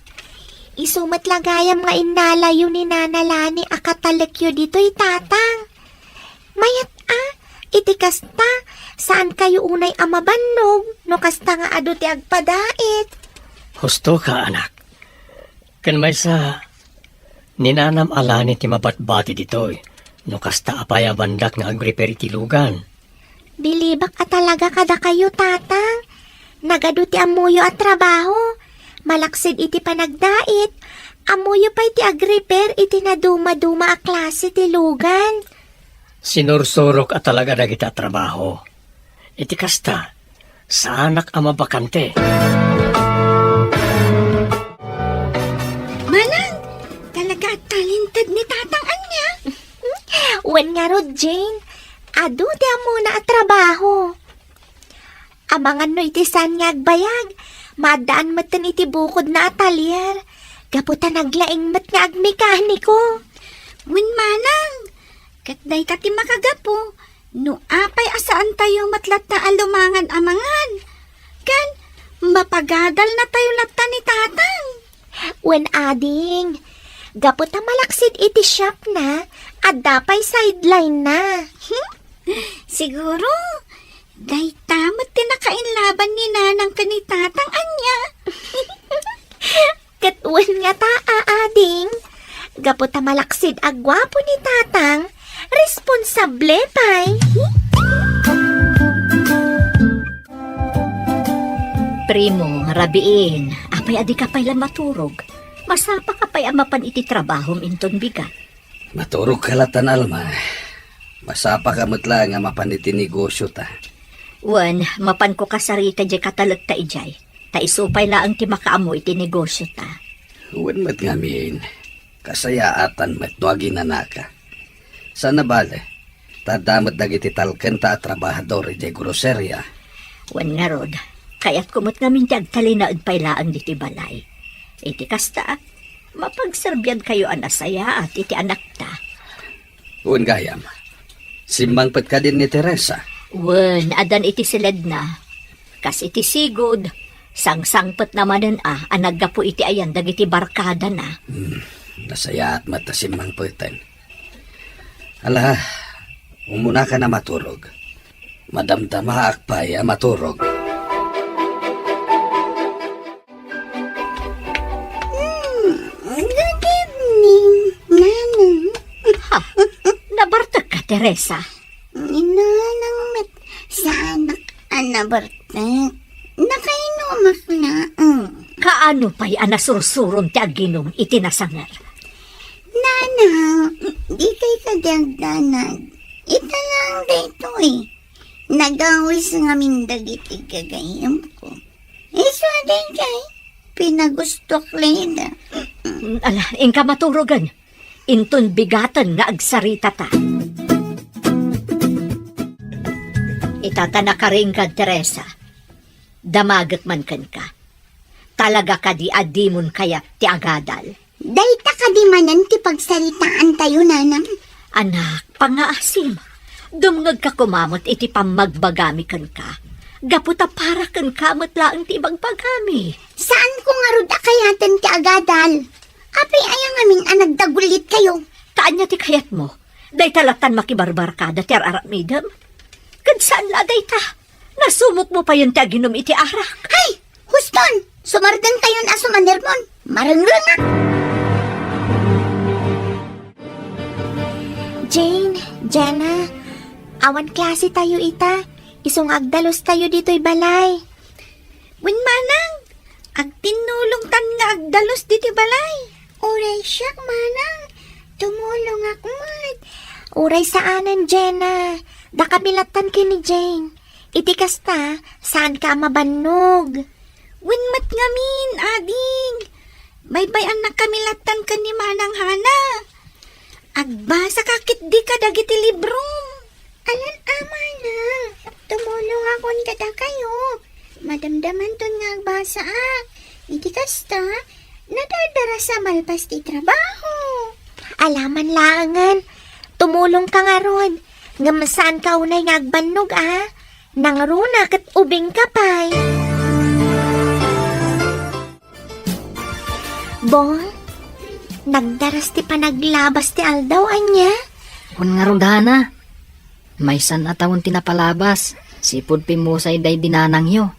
Isu met la gayam nga innalayo ni Nana Lani a katalekyo ditoy, Tatang. Mayat a, iti kasta, saankayo unay a mabannog no kasta nga adu ti agpadait. Husto ka, anak. Ken maysa, ni nanam a la ni ti mabatbati ditoy, no kasta a payabandak nga agrepair iti lugan. Bilibak a talaga kadakayo, Tatang. Nagadu ti ammoyo a trabaho. Malaksid iti panagdait, ammoyo pay ti agrepair iti nadumaduma a klase ti lugan. Sinursurok a talaga dagiti a trabaho. Iti kasta, saanak a mabakante. Manang, talaga a talented ni Tatang ania? Wen ngarud, Jane. Adu ti ammona a trabaho. Amangan no iti saan nga agbayag, maaddaan metten iti bukodna a talyer, gapu ta naglaing met nga agmekaniko. Wen manang, ket dayta ti makagapu, no apay a saantayo met latta a lumangan amangan, ken mapagadalnatayo latta ni Tatang. Wen ading, gapu ta malaksid iti shopna, adda pay sideline-na. Hmm? Siguro, dayta met ti nakainlaban ni Nanang ken ni Tatang ania? Ket wen ngata, a ading, gapu ta malaksid a guapo ni Tatang, responsable pay. Primo, rabiin, apay a dika pay la maturog? Masapaka pay a mapan iti trabahom inton bigat. Maturogka latta, Alma. Masapaka met laeng a mapan iti negosiota. Wen, mapanko kasarita diay katalekta idiay. Ta isu pay laeng ti makaammo iti negosiota. Wen met ngamin, kasayaatan met no aginanaka. Saan a bale, ta adda met dagiti talkenta a trabahador idiay groceria. Wen ngarud, kayatko met ngamin ti agtalinaed pay laeng ditoy balay. Iti kasta, mapagserbiankayo a nasayaat iti anakta. Wen gayam, simmangpet kadin ni Teresa? Wen, addan iti siledna. Kas iti sigud, sangsangpetna manen a, a naggapu iti ayan dagiti barkadana. Hmm, nasayaat met a simmangpeten. Ala, umunaka a maturog. Madamdamaak pay a maturog. Hmm, good evening, Nanang. Ha? Nabartekka, Teresa? Ni Nanang met saanak a nabartek. Nakainumak laeng. Kaano pay a nasursurom ti aginum iti nasanger? Nanang, dikay kadi agdanag. Ita laeng daytoy. Nagawis ngamin dagiti gagayyemko. Isu a dikay, pinagustuak layda. Ala, inka maturogen. Inton bigaten nga agsaritata. Ita ta nakaringgad, Teresa. Damagek man kenka. Talaga kadi a dimon kayat ti agadal? Dayta kadi manen ti pagsaritaantayo, Nanang? Anak, pangngaasim. Dumngegka koma met iti pammagbagami kenka. Gapu ta para kenka met laeng ti ibagbagami. Saanko ngarud a kayaten ti agadal. Apay aya ngamin a nagdagulitkayo? Ta ania ti kayatmo? Dayta lattan makibarbarkada ti ar-aramidem? Ket saan la dayta? Nasumokmo payen ti aginum iti arak. Ay! Huston! Sumardengkayon a sumanermon. Marengrengak! Jane, Jenna, awan klasetayo ita. Isu nga agdalustayo ditoy balay. Wen manang, agtinnulongtan nga agdalus ditoy balay. Uray siak, manang, tumulongak met. Uray saanen, Jenna. Dakami lattan ken ni Jane. Iti kasta, saanka a mabannog. Wen met ngamin, ading. Baybay-annakami lattan ken ni Manang Hana. Agbasaka ketdi kadagiti librom. Alan a, manang, tumulongakon kadakayo. Madamdamanton nga agbasaak. Iti kasta, nadardarasa malpas ti trabaho. Alaman laengen, tumulongka ngarud. Ngem saanka unay nga agbannog a. Nangruna ket ubingka pay. Bong, Nagdaras ti panaglabas ti aldaw, ania? Wen ngarud, Hana. Maysan a tawen ti napalabas, sipud pimmusay daydi nanangyo.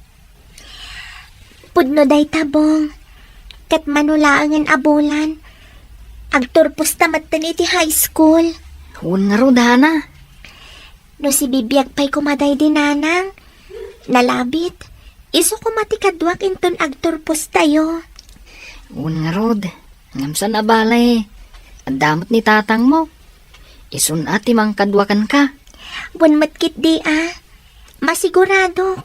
Pudno dayta, Bong. Ket mano laengen a bulan, agturposta metten iti high school. Wen ngarud, Hana. No sibibiag pay koma daydi nanang, nalabit, isu koma ti kaduak inton agturpostayo. Wen ngarud, ngem saan a bale, adda met ni tatangmo. Isun a ti mangkadua kenka. Wen met ketdi a, masiguradok.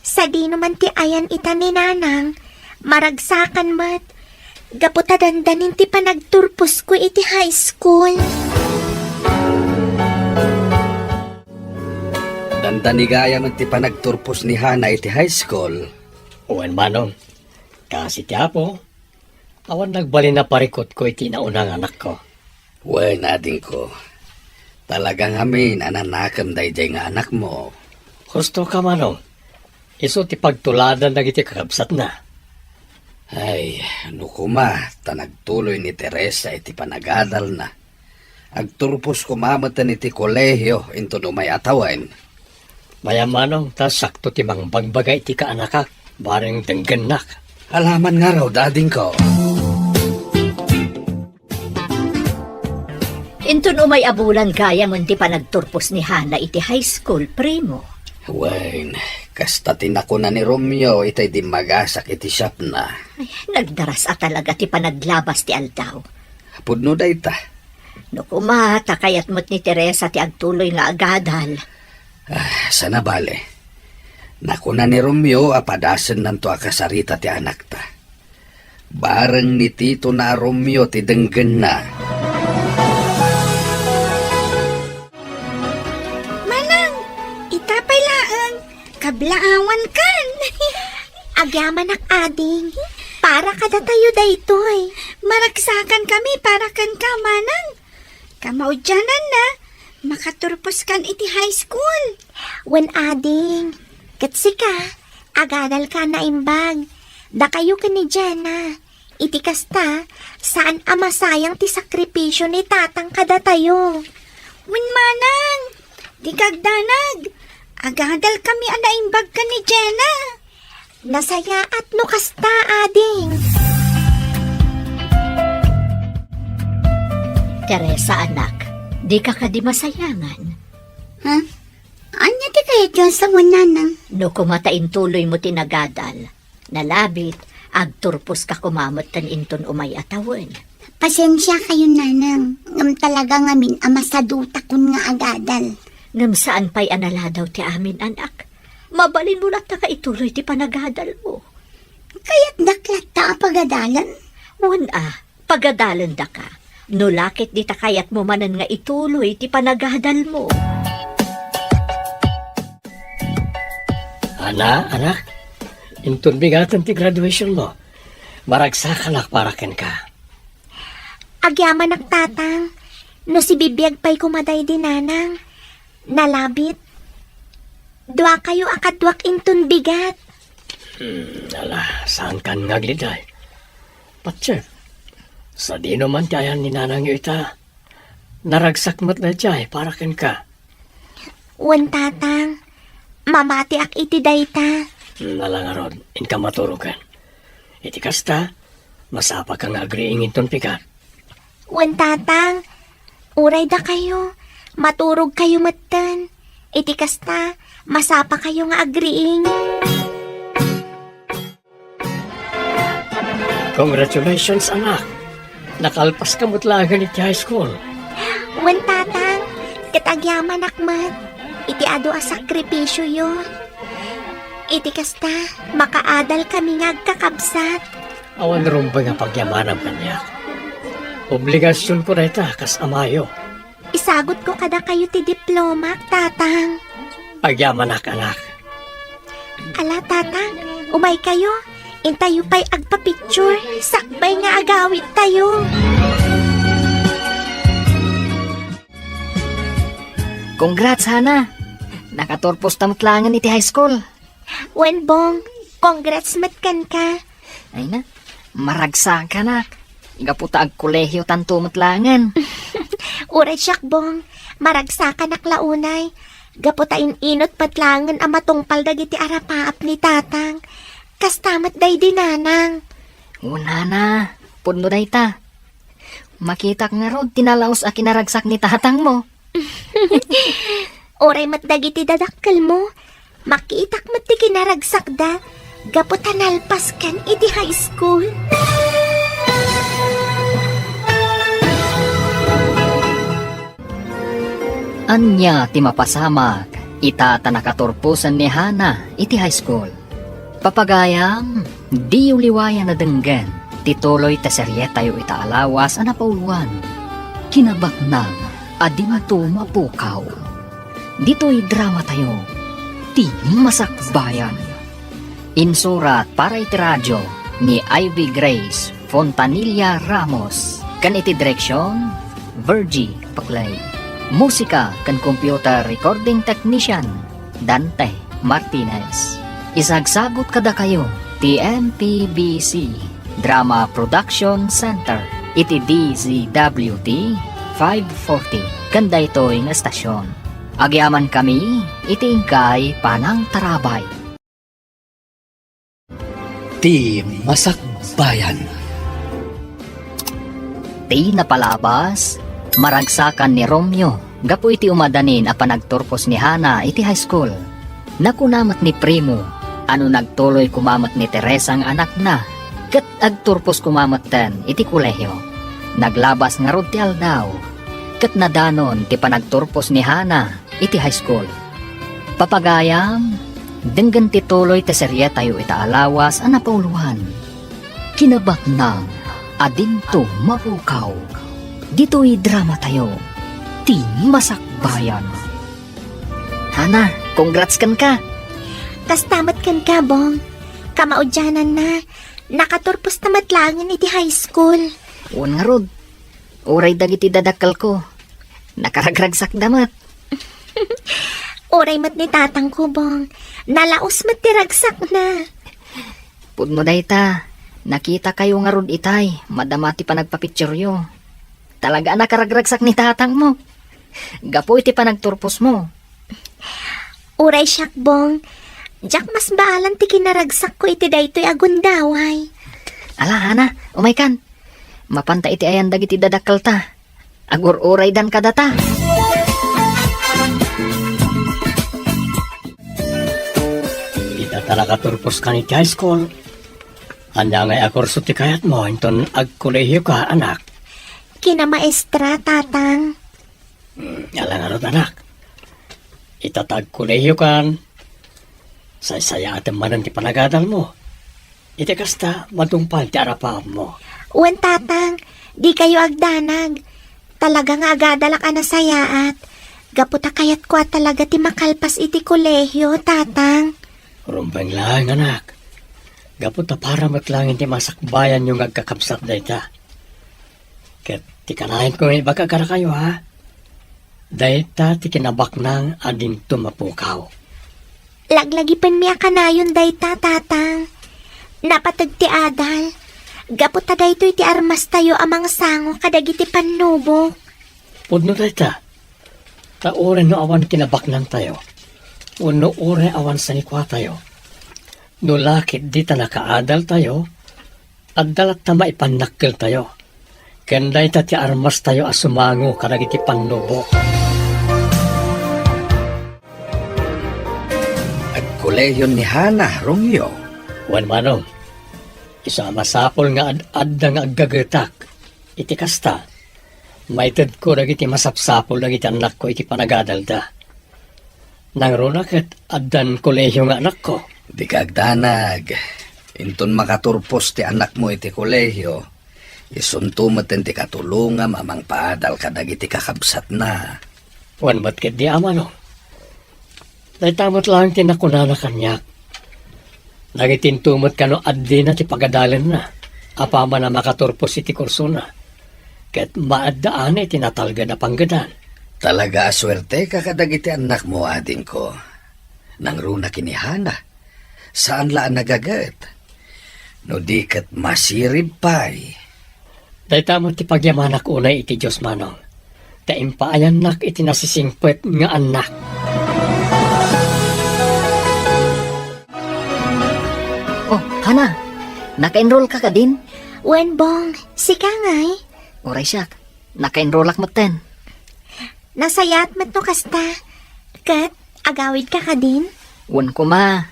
Sadino man ti ayan ita ni nanang, maragsakan met. Gapu ta dandanin ti panagturposko iti high school. Dandani gayam ti panagturpos ni Hana iti high school. Wen, Manong, kaasi ti Apo, awan nagbalin a parikutko iti naunang anakko. Wen, adingko, talaga ngamin a nanakem daydiay nga anakmo. Husto ka, Manong. Isu ti pagtuladan dagiti kakabsatna. Ay, no koma, ta nagtuloy ni Teresa iti panagadalna. Agturpos koma metten iti kolehio inton umay a tawen. Mayam, Manong, ta sakto ti mangbagbaga iti kaanakak, bareng denggennak. Alaman ngarud, adingko. Inton umay a bulan gayam ti panagturpos ni Hana iti high school, primo. Wen, kasta ti nakuna ni Romeo itay dimmagasak iti shopna. Ay, nagdaras a talaga ti panaglabas ti aldaw. Pudno dayta. No koma, ta kayat met ni Teresa ti agtuloy nga agadal. Ah, saan a bale. Nakuna ni Romeo a padasennanto a kasarita ti anakta. Bareng ni Tito na a Romeo ti denggenna. Manang, ita pay laeng, kablaawan kan. Agyamanak, ading. Para kadatayo daytoy. Maragsakan kami para kenka, Manang. Kamaudiananna, makaturpos kan iti high school. Wen, ading. Ket sika, agadal ka a naimbag. Dakayo ken ni Jenna. Iti kasta, saan a masayang ti sakripisio ni Tatang kadatayo. Wen, Manang, dika agdanag. Agadal kami a naimbag ken ni Jenna. Nasayaat no kasta, ading. Teresa, anak, dika kadi masayangan? Ha? Ania ti kayatyo a sawen, Nanang? No koma ta intuloymo ti nagadal, nalabit, agturposka koma metten inton umay a tawen. Pasensiakayon, Nanang, ngem talaga ngamin a masadutakon nga agadal. Ngem saan pay a naladaw ti amin, anak. Mabalinmo latta nga ituloy ti panagadalmo. Kayatdak latta a pagadalen? Wen a, pagadalendaka. No la ket dita kayatmo manen nga ituloy ti panagadalmo. Ana, anak, inton bigaten ti graduationmo, maragsakanak para kenka. Agyamanak, Tatang, no sibibiag pay koma daydi Nanang. Nalabit. Duakayo a kaduak inton bigat. Hmm, ala, saankan nga agliday. Patse, sadino man ti ayan ni nanangyo ita? Naragsak met daydiay para kenka. Wen, Tatang, mamatiak iti dayta. Hmm, ala ngarud, inka maturogen. Iti kasta, masapaka nga agriing inton pigat. Wen, Tatang, uray dakayo, maturogkayo metten. Iti kasta, masapakayo nga agriing. Congratulations, anak! Nakalpaska met laengen iti high school. Wen, Tatang, ket agyamanak met iti adu a sakripisioyo. Iti kasta, makaadal kami nga agkakabsat. Awan rumbeng a pagyamanam kaniak. Obligasionko dayta kas amayo. Isagutko kadakayo ti diplomak, Tatang. Agyamanak, anak. Ala, Tatang, umaykayo. Intayo pay agpa-picture, sakbay nga agawittayo. Congrats, Hana. Nakaturposta met laengen iti high school. Wen, Bong, congrats met kenka. Ay na, maragsakanak. Gapu ta agkolehiotanto met laengen. Uray siak, Bong, maragsakanak la unay. Gapu ta in-inut met laengen a matungpal dagiti arapaap ni tatang. Kasta met daydi nanang. O, nana, pudno dayta. Makitak ngarud ti nalaus a kinaragsak ni tatangmo. Uray met dagiti dadakkelmo, makitak met ti kinaragsakda gapu ta nalpaskan iti high school. Ania ti mapasamak ita ta nakaturposen ni Hana iti high school? Papagayam, diyo liwayan a denggen ti tuloy ti serietayo ita a lawas a napauluan, Kinabaknang a Dinto Mapukaw. Ditoy dramatayo, Ti Masakbayan. Insurat para iti radio ni Ivy Grace Fontanilla Ramos, ken iti direksion, Virgie Paclay. Musika ken computer recording technician, Dante Martinez. Isagsagut kadakayo ti M P B C Drama Production Center iti D Z W T five forty ken daytoy nga estasyon. Agyamankami iti inkay panangtarabay. Ti Masakbayan. Ti napalabas, maragsakan ni Romeo gapu iti umadanin a panagturpos ni Hana iti high school. Nakuna met ni Primo a no nagtuloy koma met ni Teresa nga anakna, ket agturpos koma metten iti kolehio. Naglabas ngarud ti aldaw, ket nadanon ti panagturpos ni Hana iti high school. Papagayam, denggen ti tuloy ti serietayo ita a lawas a napauluan, Kinabaknang a Dinto Mapukaw. Ditoy dramatayo, Ti Masakbayan. Hana, congrats kenka! Kasta met kenka, Bong. Kamaudiananna, nakaturposta met laengen iti high school. Wen ngarud, uray dagiti dadakkelko, nakaragragsakda met. Uray met ni tatangko, Bong. Nalaus met ti ragsakna. Pudno dayta, nakitakayo ngarud itay, madama ti panagpapicturyo. Talaga a nakaragragsak ni tatangmo. Gapu iti panagturposmo. Uray siak, Bong. Diak masbaalan ti kinaragsakko iti daytoy a gundaway. Ala, Hana, umaykan. Mapanta iti ayan dagiti dadakkelta. Agur-uraydan kadata. Ita ta nakaturposkan iti high school. Ania ngay a kurso ti kayatmo inton agkolehioka, anak? Kinamaestra, tatang. Hmm, ala ngarud, anak. Ita ta agkolehiokan, saysayaatem manen ti panagadalmo. Iti kasta, matungpal ti arapaapmo. Wen, tatang, dikayo agdanag. Talaga nga agadalak a nasayaat. Gapu ta kayatko a talaga ti makalpas iti kolehio, tatang. Rumbeng laeng, anak. Gapu ta para met laeng iti masakbayanyo nga agkakabsat dayta. Ket ti kanayon ko nga ibaga kadakayo, ha? Dayta ti kinabaknang a dinto mapukaw. Laglagipenmi a kanayon dayta, tatang. Napateg ti adal. Gapu ta daytoy ti armastayo a mangsango kadagiti pannubok. Pudno dayta. Ta uray no awan kinabaknangtayo, wenno uray awan sanikuatayo, no la ket dita nakaadaltayo, adda latta maipannakkeltayo. Ken dayta ti armastayo a sumango kadagiti pannubok. Agkolehion ni Hana, Romeo. Wen, Manong, isu a masapul nga ad-, adda nga aggagetak. Iti kasta, maitedko dagiti masapsapul dagiti annakko iti panagadalda. Nangruna ket addan kolehio nga anakko. Dika agdanag. Inton makaturpos ti anakmo iti kolehio, isunto met ti katulongam a mangpaadal kadagiti kakabsatna. Wen met ketdi, Amano. Dayta met laeng ti nakunana kaniak. Nagitinto met kano a dina ti pagadalenna, apaman a makaturpos iti kursona, ket maaddaanay ti natalged a panggedan. Talaga a suerteka kadagiti annakmo, adingko. Nangruna ken ni Hana, saan la a nagaget. No di ket masirib pay. Dayta met ti pagyamanak unay iti Dios, Manong, ta impaayannak iti nasisingpet nga annak. Oh, Hana, naka-enroll ka kadin? Wen, Bong, sika ngay? Uray siak, naka-enrollak metten. Nasayaat met no kasta. Ket, agawid ka kadin? Wen koma.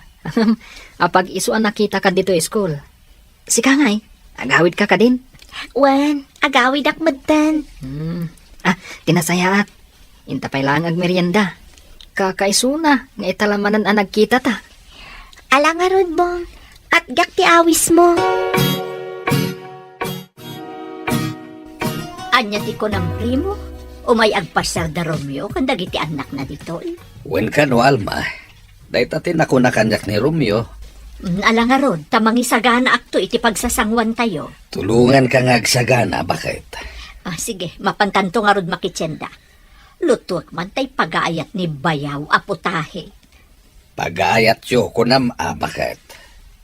Apag-isu a nakita ka ditoy school. Sika ngay, agawid ka kadin? Wen, agawidak metten. Hmm. Ah, ti nasayaat. Inta pay laeng agmerienda. Kakaisuna nga ita la manen a nagkitata. Ala ngarud, Bong, atgak ti awismo. Ania ti kunam, primo? Umay agpasiar da Romeo ken dagiti annakna ditoy? Wen kano, Alma. Dayta ti nakuna kaniak ni Romeo. Mm, ala ngarud, ta mangisaganaakto iti pagsasanguantayo. Tulonganka nga agsagana, baket. Ah, sige, mapankanto ngarud makitienda. Lutuek man tay pagaayat ni bayaw a putahe. Pagaayatyo, kunam a baket.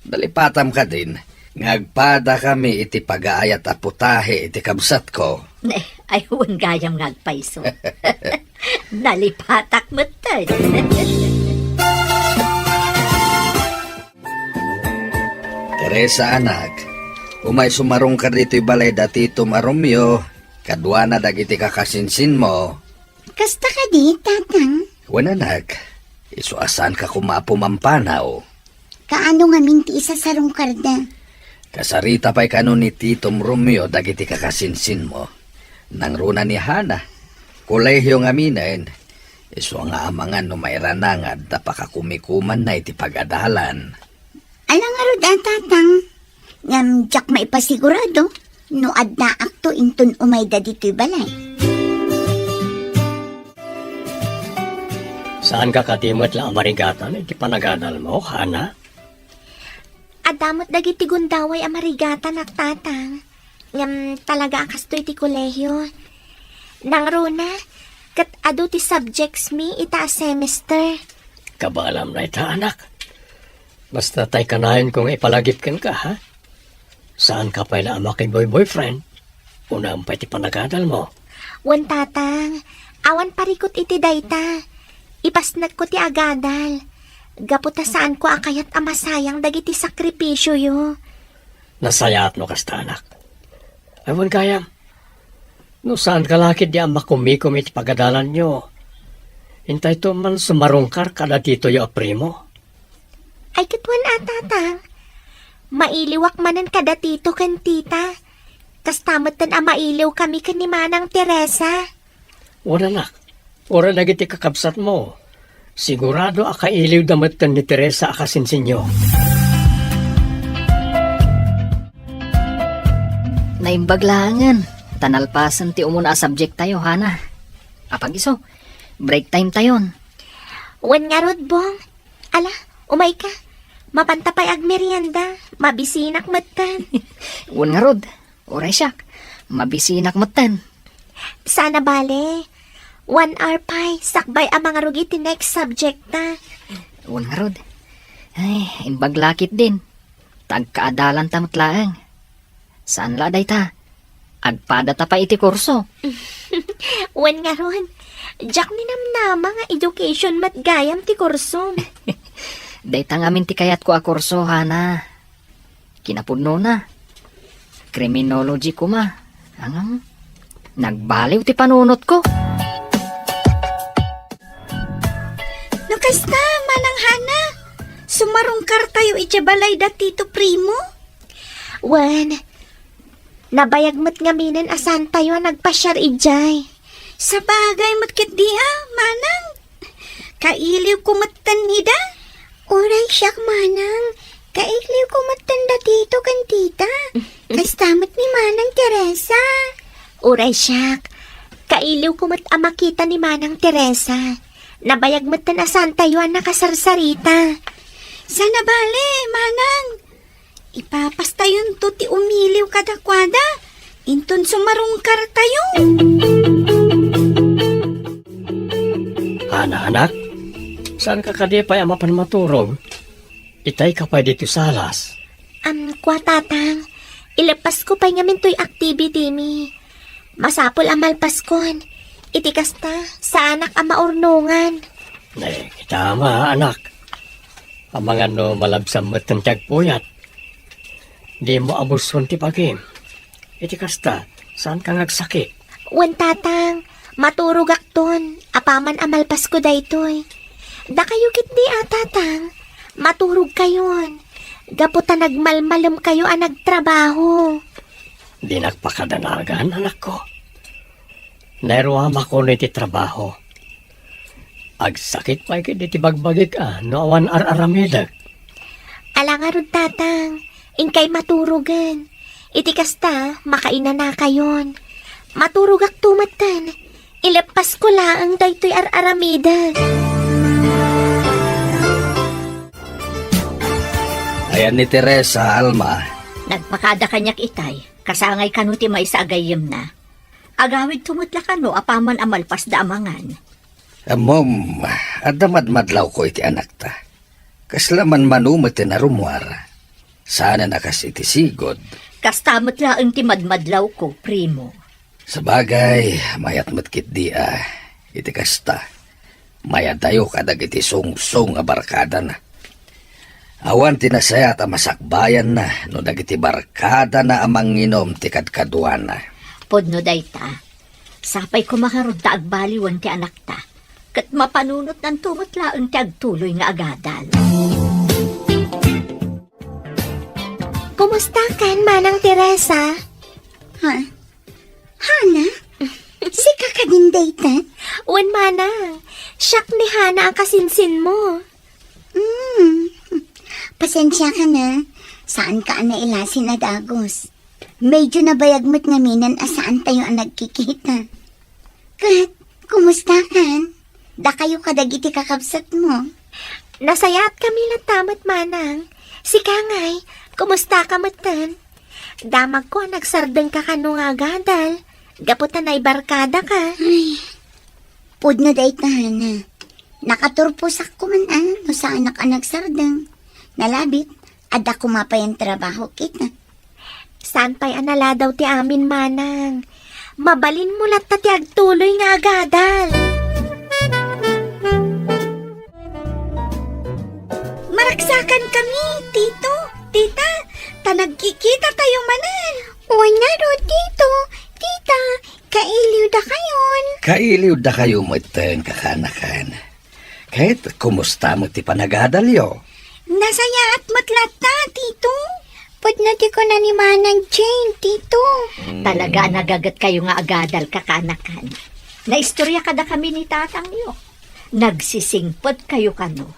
Nalipatam kadin nga agpadakami iti pagaayat a putahe iti kabsatko. Ne, ay, wen gayam nga agpayso. Nalipatak metten. Teresa, anak, umay sumarungkar ditoy balay da Titom a Romeo, kaduana dagiti kakasinsinmo. Kasta kadi, Tatang? Wen, anak, isu a saanka koma a pumampanaw. Kaano ngamin ti isasarungkarda? Kasarita pay kano ni Titom Romeo dagiti kakasinsinmo. Nangruna ni Hana, kolehio ngaminen, isu nga amangan no mairanangad ta pakakumikumanna iti pagadalan. Ala ngarud a, Tatang, ngem diak maipasigurado no addaakto inton umayda ditoy balay. Saanka kadi met la a marigatan iti panagadalmo, Hana? Adda met dagiti gundaway a marigatanak, Tatang. Ngem talaga a kastoy ti kolehio. Nangruna, ket adu ti subjects mi ita a semester. Kabaelam dayta, anak. Basta tay kanayon ko nga ipalagip kenka, ha? Saanka pay la a makiboy-boyfriend? Unaem pay ti panagadalmo. Wen, Tatang, awan parikut iti dayta. Ipasnekko ti agadal. Gapu ta saanko a kayat a masayang dagiti sakripisioyo. Nasayaat no kasta, anak. Ay, wen gayam, no saanka la ketdi a makumikom iti pagadalanyo, intayto man sumarungkar kada titoyo a primo. Ay, ket wen a, Tatang. Mailiwak manen kada tito ken tita. Kasta metten a mailiwkami ken ni Manang Teresa. Wen, anak, uray dagiti kakabsatmo, sigurado a kailiwda metten ni Teresa a kasinsinyo. Naimbag laengen, ta nalpasen ti umuna a subject tayo, Hana. Apag isu, break time tayon. Wen ngarud, Bong. Ala, umayka. Mapanta pay agmerienda. Mabisinak metten. Wen ngarud. Uray siak, mabisinak metten. Saan a bale. One hour pay, sakbay a mangrugit ti next subject ta. Wen ngarud. Ay, imbag la ketdin. Ta agkaadalanta met laeng. Saan la dayta. Agpadata pay iti kurso. Wen ngarud. Diak ninamnama nga education met gayam ti kursom. Dayta ngamin ti kayatko a kurso, Hana. Kinapudnona, criminology koma. Angam, nagbaliw ti panunotko. No kasta, Manang Hana, sumarungkartayo idiay balay da Tito Primo? Wen, nabayag met ngaminen a saantayo a nagpasiar idiay. Sabagay met ketdi a, Manang. Kailiwko metten ida. Uray siak, Manang. Kailiwko metten da Tito ken Tita. Kasta met ni Manang Teresa. Uray siak. Kailiwko met a makita ni Manang Teresa. Nabayag metten a saantayo a nakasarsarita. Saan a bale, Manang. Ipapastayonto ti umiliw kadakuada, inton sumarungkartayo. Hana, anak, saanka kadi pay a mapan maturog? Itayka pay ditoy salas. Am, kua, Tatang, Ileppasko pay ngamin toy activity mi. Masapul a malpaskon. Iti kasta, saanak a maurnongan. Eh, kita ama, anak. Amangan no malabsam met ti agpuyat. Dimo abuson ti bagim. Iti kasta, saanka nga agsakit? Wen, Tatang, maturogakton, apaman a malpasko daytoy. Dakayo ketdi a, Tatang, maturogkayon. Gapu ta nagmalmalemkayo a nagtrabaho. Dinak pakadanagan, anakko. Nairuamakon iti trabaho. Agsakit pay ket iti bagbagik a no awan ar-aramidek. Ala ngarud, Tatang, inkay maturogen. Iti kasta, makainanakayon. Maturogakto metten. Ileppasko laeng daytoy ar-aramidek. Ayan ni Teresa, Alma. Nagpakada kaniak itay, kasangay kano ti maysa a gayyemna. Agawidto met la kano apaman a malpasda a mangan. Ammom, adda madmadlawko iti anakta. Kasla manmano met ti narummuar. Saanen a kas iti sigud. Kasta met laeng ti madmadlawko, primo. Sabagay, mayat met ketdi a, iti kasta. Mayadayo kadagiti sungsong a barkadana. Awan ti nasayaat a masakbayanna no dagiti barkadana a manginom ti kadkaduana. Pudno dayta. Sapay koma ngarud ta agbaliwen ti anakta. Ket mapanunotnanto met laeng ti agtuloy nga agadal. Kumustakan, Manang Teresa? Ha? Hana? Sika kadin dayta? Wen, Manang. Siak ni Hana a kasinsinmo. Mm. Pasensiaka na. Saanka a nailasin a dagus. Medyo nabayag met ngaminen a saantayo a nagkikita. Ket, kumustakan? Dakayo kadagiti kakabsatmo? Nasayaatkami latta met, Manang. Sika ngay, kumustaka metten? Damagko a nagsardengka kano nga agadal, gapu ta naibarkadaka. Ay, pudno dayta, Hana. Nakaturposakko man a no saanak a nagsardeng. Nalabit, adda koma pay a trabaho kita. Saan pay a naladaw ti amin, Manang? Mabalinmo latta ti agtuloy nga agadal. Maragsakan kami, Tito, Tita, ta nagkikita tayo manen. Wen ngarud, Tito, Tita, kailiw dakayon. Kailiw dakayo metten, kakaanakan. Ket kumusta met ti panagadalyo? Nasayaat met latta, Tito. Pudno ti kuna ni Manang Jane, Tito. Hmm. Talaga a nagagetkayo nga agadal, kakaanakan. Naistorya kadakami ni tatangyo. Nagsisingpetkayo kano.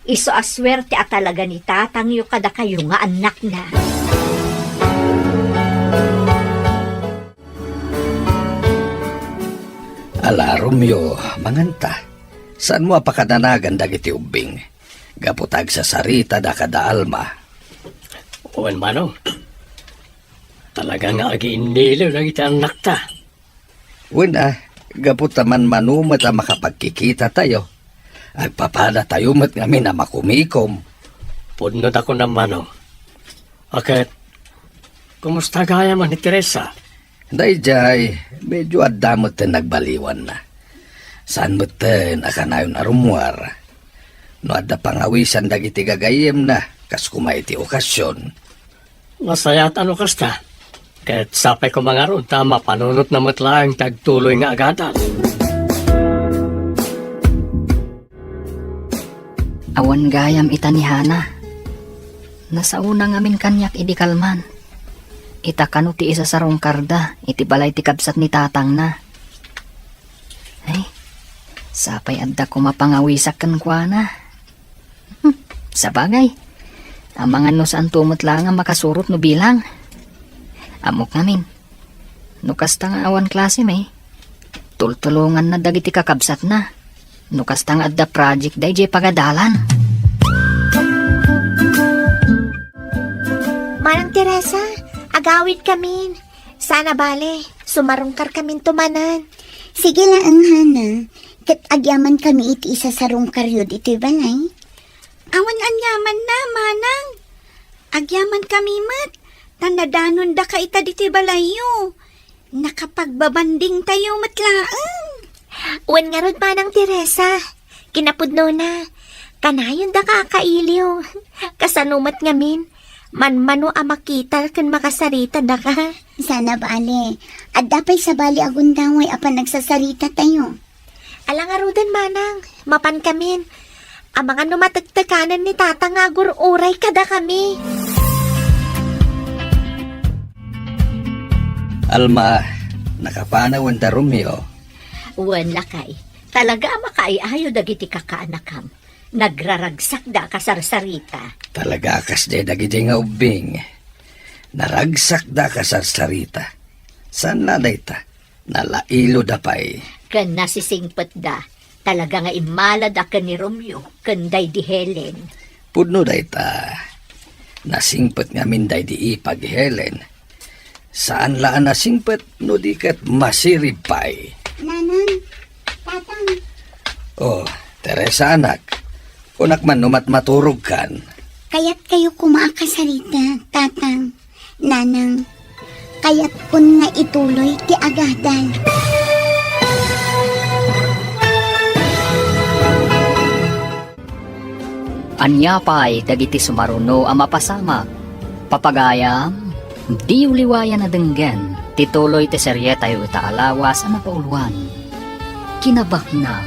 Isu a suerte a talaga ni tatangyo kadakayo nga annakna. Ala, Romeo, manganta. Saanmo a pakadanagan dagiti ubbing? Gapu ta agsasaritada kada Alma. Wen, Manong. Talaga nga agiinniliw dagiti annakta. Wen a, gapu ta manmano met a makapagkikitatayo, agpapadatayo met ngamin a makumikom. Pudno ta kunam, Manong. A ket, kumusta gayam ni Teresa? Daydiay, medyo adda met ti nagbaliwanna. Saan met ti a kanayon a rummuar. No adda pangawisan dagiti gagayyemna, kas koma iti okasion. Nasayaat a no kasta. Ket sapay koma ngarud ta mapanunotna met laeng ti agtuloy nga agadal. Awan gayam ita ni Hana. Nasaona ngamin kaniak idi kalman. Ita kano ti isasarungkarda iti balay ti kabsat ni tatangna. Ay, sapay adda koma pangawisak kenkuana. Hmm, sabagay. Amangan no saanto met laeng a makasurot no bilang. Ammok ngamin. No kasta nga awan klasem, tultulonganna dagiti kakabsatna. No kasta nga adda project daydiay pagadalan. Manang Teresa, agawidkamin. Saan a bale, sumarungkarkaminto manen. Sige laeng, Hana. Ket agyamankami iti isasarungkaryo ditoy balay. Awan aniamanna, Manang. Agyamankami met. Ta nadanondaka ita ditoy balayyo. Nakapagbabandingtayo met laeng. Wen ngarud, Manang Teresa, kinapudnona, kanayondaka a kailiw. Kasano met ngamin, manmano a makita ken makasarita daka. Sana bale, adda pay sabali a gundaway a panagsasarita tayo. Ala ngaruden, Manang, mapan kamin. Amangan no matektekanen ni Tata nga agur-uray kadakami. Alma, nakapanawen da Romeo? Wen, lakay. Talaga a makaay-ayo dagiti kakaanakam. Nagraragsakda a kasarsarita. Talaga a kasdiay dagiti nga ubbing. Naragsakda a kasarsarita. Saan la dayta? Nalailoda pay. Ken nasisingpetda. Talaga nga immalada ken ni Romeo ken daydi Helen. Pudno dayta. Nasingpet ngamin daydi ipag Helen. Saan la a nasingpet no di ket masirib pay. Nanang, Tatang. Oh, Teresa anak. Kunak man no matmaturogkan. Kayatkayo koma a kasarita, Tatang, Nanang. Kayatkon nga ituloy ti agadal. Ania pay dagiti sumaruno a mapasamak? Papagayam, diyo liwayan a denggen ti tuloy ti serietayo ita a lawas a napauluan. Kinabaknang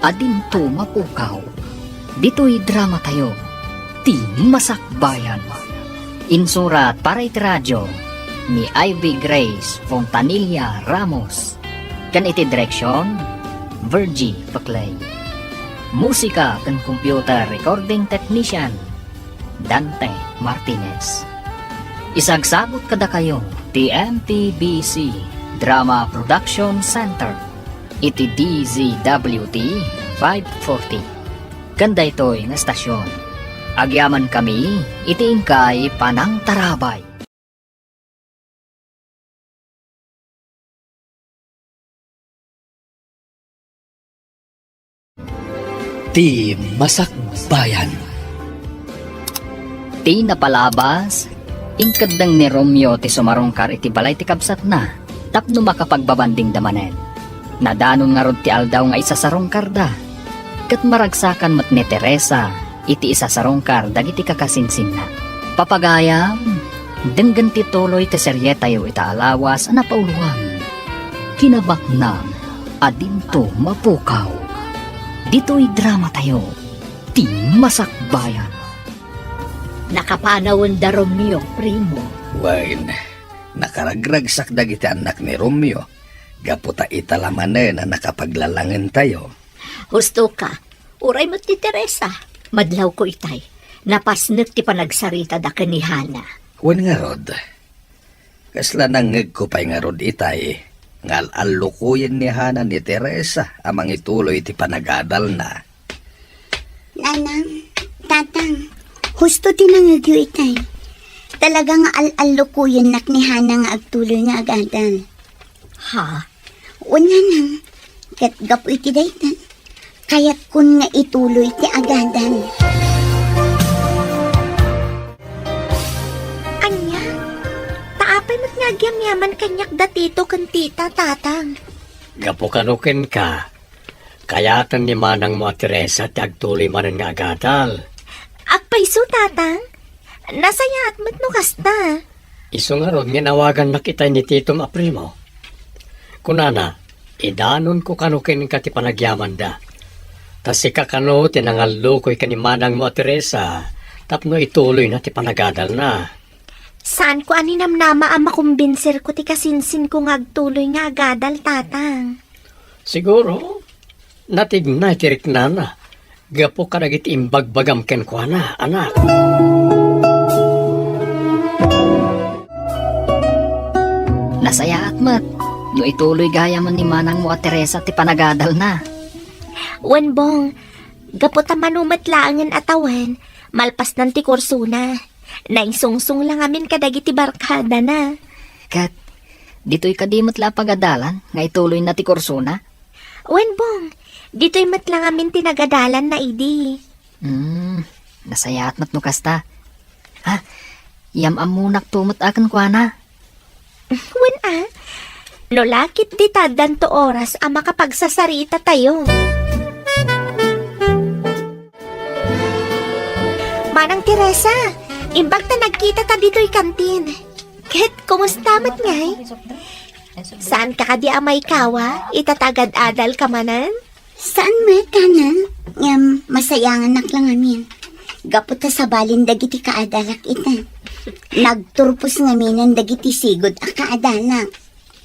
a dinto mapukaw. Ditoy dramatayo, ti Masakbayan. Insurat para iti radio ni Ivy Grace Fontanilla Ramos. Ken iti direksyon, Virgie Paclay. Musika ken computer recording technician, Dante Martinez. Isagsabot kadakayo ti M P B C Drama Production Center iti D Z W T five forty. Ken daytoy nga estasion, agyamankami iti inkay panangtarabay. Ti Masakbayan. Ti napalabas, inkeddeng ni Romeo ti sumarungkar iti balay ti kabsatna tapno makapagbabandingda manen. Nadanon ngarud ti aldaw nga isasarungkarda, ket maragsakan met ni Teresa iti isasarungkar dagiti kakasinsinna. Papagayam, denggen ti tuloy ti serietayo ita a lawas a napauluan. Kinabaknang a dinto mapukaw. Ditoy dramatayo, ti Masakbayan. Nakapanawen da Romeo, primo. Wen, nakaragragsak dagiti annak ni Romeo, gapu ta ita la manen a nakapaglalangentayo. Husto ka, uray met ni Teresa, madlawko itay. Napasnek ti panagsaritada ken ni Hana. Wen ngarud, kasla nangngegko pay ngarud itay nga al-allukoyen ni Hana ni Teresa a mangituloy iti panagadalna. Nanang, Tatang, husto ti nangngegyo itay. Talaga nga al-allukoyennak ni Hana nga agtuloy nga agadal. Ha? Wen, Nanang, ket gapu iti dayta, kayatkon nga ituloy ti agadal. Ania? Ta apay met nga agyamyaman kaniak da Tito ken Tita, Tatang? Gapu kano kenka, kayaten ni manangmo a Teresa ti agtuloy manen nga agadal. Agpayso, Tatang. Nasayaat met no kasta. Isu ngarud nga inawagannak itay ni Titom a primo. Kunana, idanonko kano kenka ti panagyamanda. Ta sika kano ti nangallukoy ken ni manangmo a Teresa tapno ituloyna ti panagadalna. Saanko a ninamnama a makumbinserko ti kasinsinko nga agtuloy nga agadal, Tatang. Siguro, natignay ti riknana gapu kadagiti imbagbagam kenkuana, anak. Nasayaat met no ituloy gayamen ni manangmo a Teresa ti panagadalna. Wen, Bong, gapu ta mano met laengen a tawen, malpasnan ti kursona. Naingsungsong la ngamin kadagiti barkadana. Ket, ditoy kadi met la a pagadalan nga ituloyna ti kursona? Wen, Bong, ditoy met la ngamin ti nagadalanna idi. Hmm, nasayaat met no kasta. Ha? Yam-ammonak to met a kenkuana. Wen a, no lakit dita addanto oras a makapagsasaritatayo. Manang Teresa, imbag ta nagkitata ditoy kantin. Ket kumusta met ngay? Saan ka kadi a maikawa? Ita ta agad-adal ka manen? Saan met, Hana. Ngem masayanganak la ngamin. Gapu ta sabalin dagiti kaadalak ita. Nagturpos ngaminen dagiti sigud a kaadalak.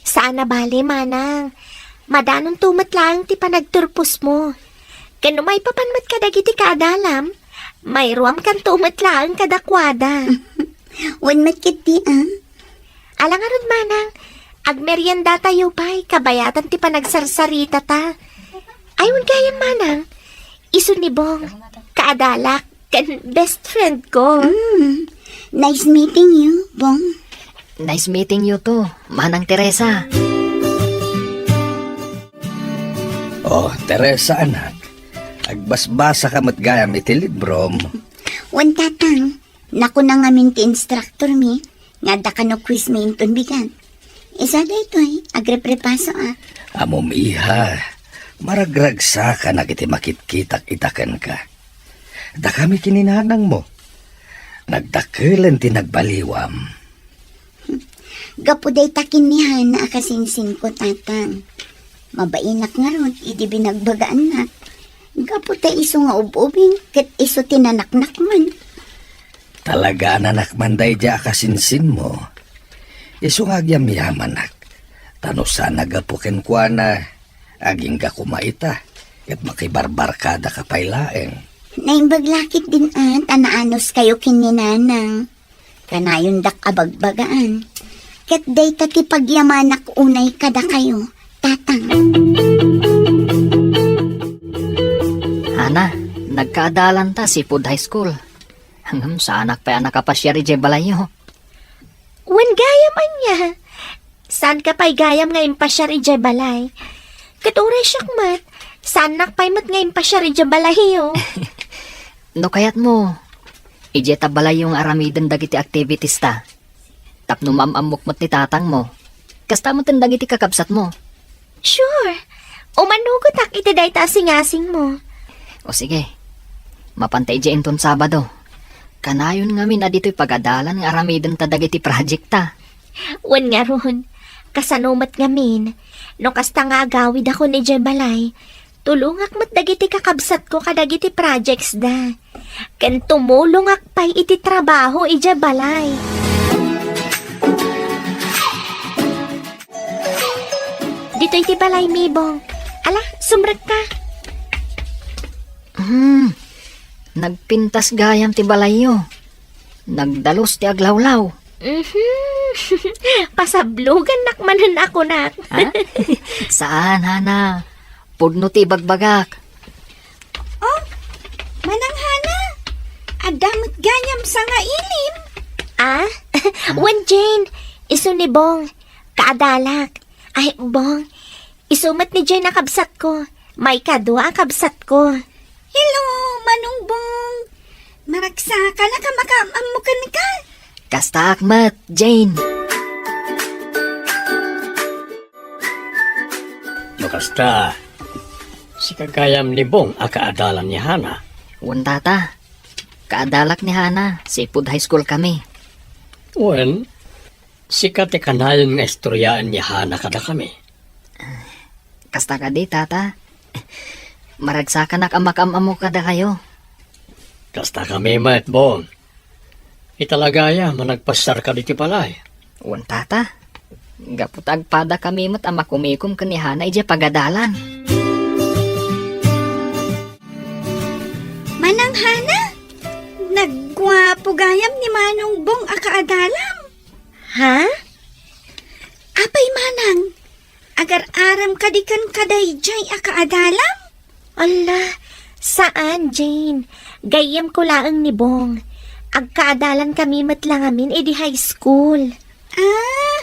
Saan a bale, manang. Madanonto met laeng ti panagturposmo. Ken no maipapan met kadagiti kaadalam, mairuamkanto met laeng kadakuada. Wen met ketdi, a. Ala ngarud, manang, agmeriendatayo pay kabayatan ti panagsarsarita ta. Ay, wen gayam, manang. Isu ni Bong, kaadalak, ken best friend ko. Mm. Nice meeting you, Bong. Nice meeting you too, Manang Teresa. Oh, Teresa, anak. Agbasbasa ka met gayam iti librom. Wen, Tatang, nakuna ngamin ti instructor mi, nga adda kano quiz mi inton bigat. Isu daytoy, agreprepasoak. Ammom, iha, maragragsakanak iti makitkitak ita kenka. Dakami ken ni nanangmo. Nagdakelen ti nagbaliwam. Gapu dayta ken ni Hana a kasinsinko, Tatang. Mabainak ngarud idi binagbagaannak. Gapu ta isu nga ub-ubing ket isu ti nanaknakman. Talaga a nanakman daydiay a kasinsinmo. Isu nga agyamyamanak. Ta no saan a gapu kenkuana, agingga koma ita, ket makibarbarkadaka pay laeng. Naimbag la ketdin a ta naanuskayo ken ni Nanang. Kanayondak a bagbagaan. Ket dayta ti pagyamanak unay kadakayo, Tatang. Hana, nagkaadalanta Seafood High School. Ngem saanak pay a nakapasiar idiay balayyo. Wen gayam ania? Saanka pay gayam nga impasiar idiay balay? Ket uray siak met, saannak pay met nga impasiar idiay balayyo. No kayatmo, idiay ta balayyo nga aramiden dagiti activities ta. Tapno maam-ammok met ni tatangmo. Kasta met dagiti kakabsatmo. Sure. Umanugotak iti dayta a singasingmo. O sige. Mapanta idiay inton Sabado. Kanayon ngamin a ditoy pagadalan nga aramidenta dagiti project ta. Wen ngarud, kasano met ngamin, no kasta nga agawidakon idiay balay, tulongak met dagiti kakabsatko kadagiti projects da. Ken tumulongak pay iti trabaho idiay balay. Ditoy ti balaymi, Bong. Ala, sumrekka. Hmm, nagpintas gayam ti balayyo. Nagdalus ti aglawlaw. Mhm. Pasablogannak manen a kunak. Ha? Saan, Hana. Pudno ti ibagbagak. Oh, Manang Hana, adda met gayam sangailim. Ah? Wen, Jane, isu ni Bong, kaadalak. Ay, Bong, isu met ni Jane a kabsatko, maikadua a kabsatko. Hello, Manong Bong. Maragsakanak a makaam-ammo kenka. Kastaak met, Jane. No kasta, sika gayam ni Bong a kaadalan ni Hana? Wen, Tata. Kaadalak ni Hana, Seafood High School kami. Wen, sika ti kanayon nga istoryaen ni Hana kadakami. Kasta kadi, Tata. Maragsakanak a makaam-ammo kadakayo. Kasta kami met, Bong. Ita la gayam a nagpasiarka ditoy balay. Wen, Tata. Gapu ta agpadakami met a makumikom ken ni Hana idiay pagadalan. Manang Hana, nagguapo gayam ni Manong Bong a kaadalam. Ha? Apay, Manang? Agar-aram kadi kenka daydiay a kaadalam? Ala, saan, Jane. Gayyemko laeng ni Bong. Agkaadalan kami met la ngamin idi high school. Ah,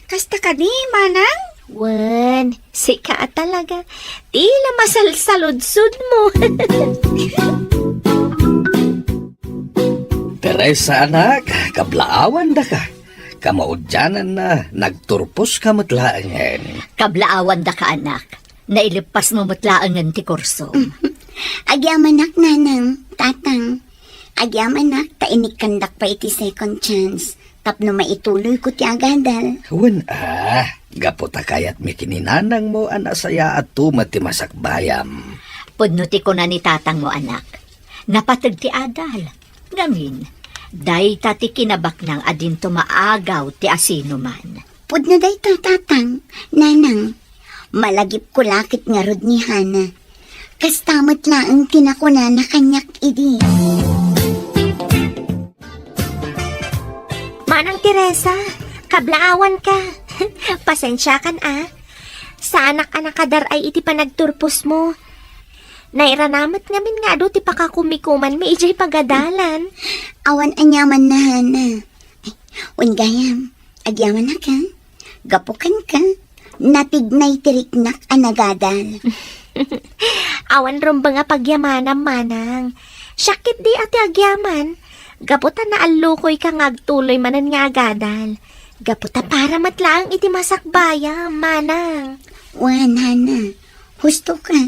kasta kadi, Manang? Wen, sika a talaga. Tila masalsaludsodmo. Teresa, anak, kablaawandaka. Kamaudiananna, nagturposka met laengen. Kablaawandaka, anak. Naileppasmo met laengen ti kursom. Agyamanak, nanang, tatang. Agyamanak ta inikkandak pay iti second chance tapno maituloyko ti agadal. Wen a, gapu ta kayatmi ken ni nanangmo a nasayaatto met ti masakbayam. Pudno ti kuna ni tatangmo, anak. Napateg ti adal. Ngamin, dayta ti kinabaknang a dinto maagaw ti asinoman. Pudno dayta, tatang, nanang. Malagipko la ket ngarud ni Hana. Kasta met laeng ti nakunana kaniak idi. Manang Teresa, kablaawanka. Pasensiakan a. Saanak a nakadar-ay iti panagturposmo. Nairanamek ngamin nga adu ti pakakumikumanmi idiay pagadalan. Awan aniamanna, Hana. Ay, wen gayam, agyamanak a. Gapu kenka, natignay ti riknak a nagadal. Awan rumbeng a pagyamanam, manang. Siak ketdi a ti agyaman. Gapu ta naallukoyka nga agtuloy manen nga agadal. Gapu ta para met laeng iti masakbayam, manang. Wen, Hana. Husto ka.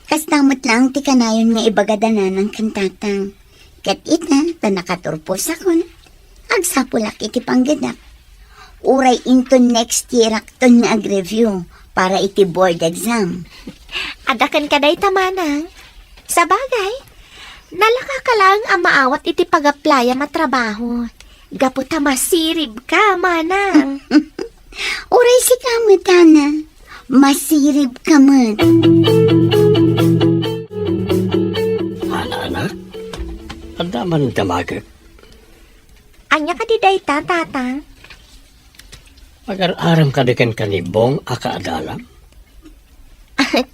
Kasta met laeng ti kanayon nga ibagada nanang ken tatang. Ket ita, ta nakaturposakon, agsapulak iti panggedak. Uray inton next year-akton nga ag-review para iti board exam. Adda kenka dayta, manang. Sabagay, nalaka ka laeng a maawat iti pag-applyam a trabaho. Gapu ta masirib ka, manang. Uray sika met, Hana. Masirib ka met. Hana, anak, adda man damagek. Ania kadi dayta, tatang? Agar-arem kadi kenka ni Bong a kaadalam?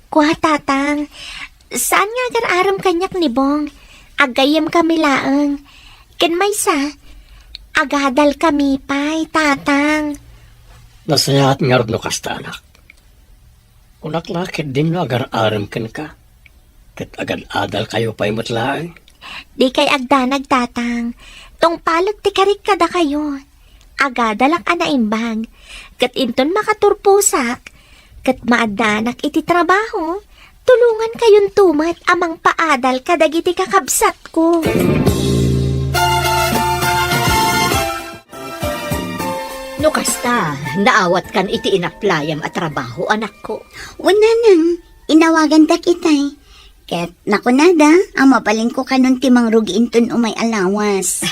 Kua, tatang. Saan nga agar-arem kaniak ni Bong. Aggayyemkami laeng. Ken maysa, agadalkami pay, tatang. Nasayaat ngarud no kasta, anak. Kunak la ket dinno agar-arem kenka. Ket agad-adalkayo pay met laeng. Dikay agdanag, tatang. Tungpalek ti karik kadakayo. Agadalak a naimbag. Ket inton makaturposak, ket maaddanak iti trabaho, tulongankayonto met a mangpaadal kadagiti kakabsatko. No kasta, naawatkan iti inaplayam a trabaho, anakko? Wen, nanang, inawagandak itay. Ket nakunada a mabalinko kanon ti mangrugi inton umay a lawas.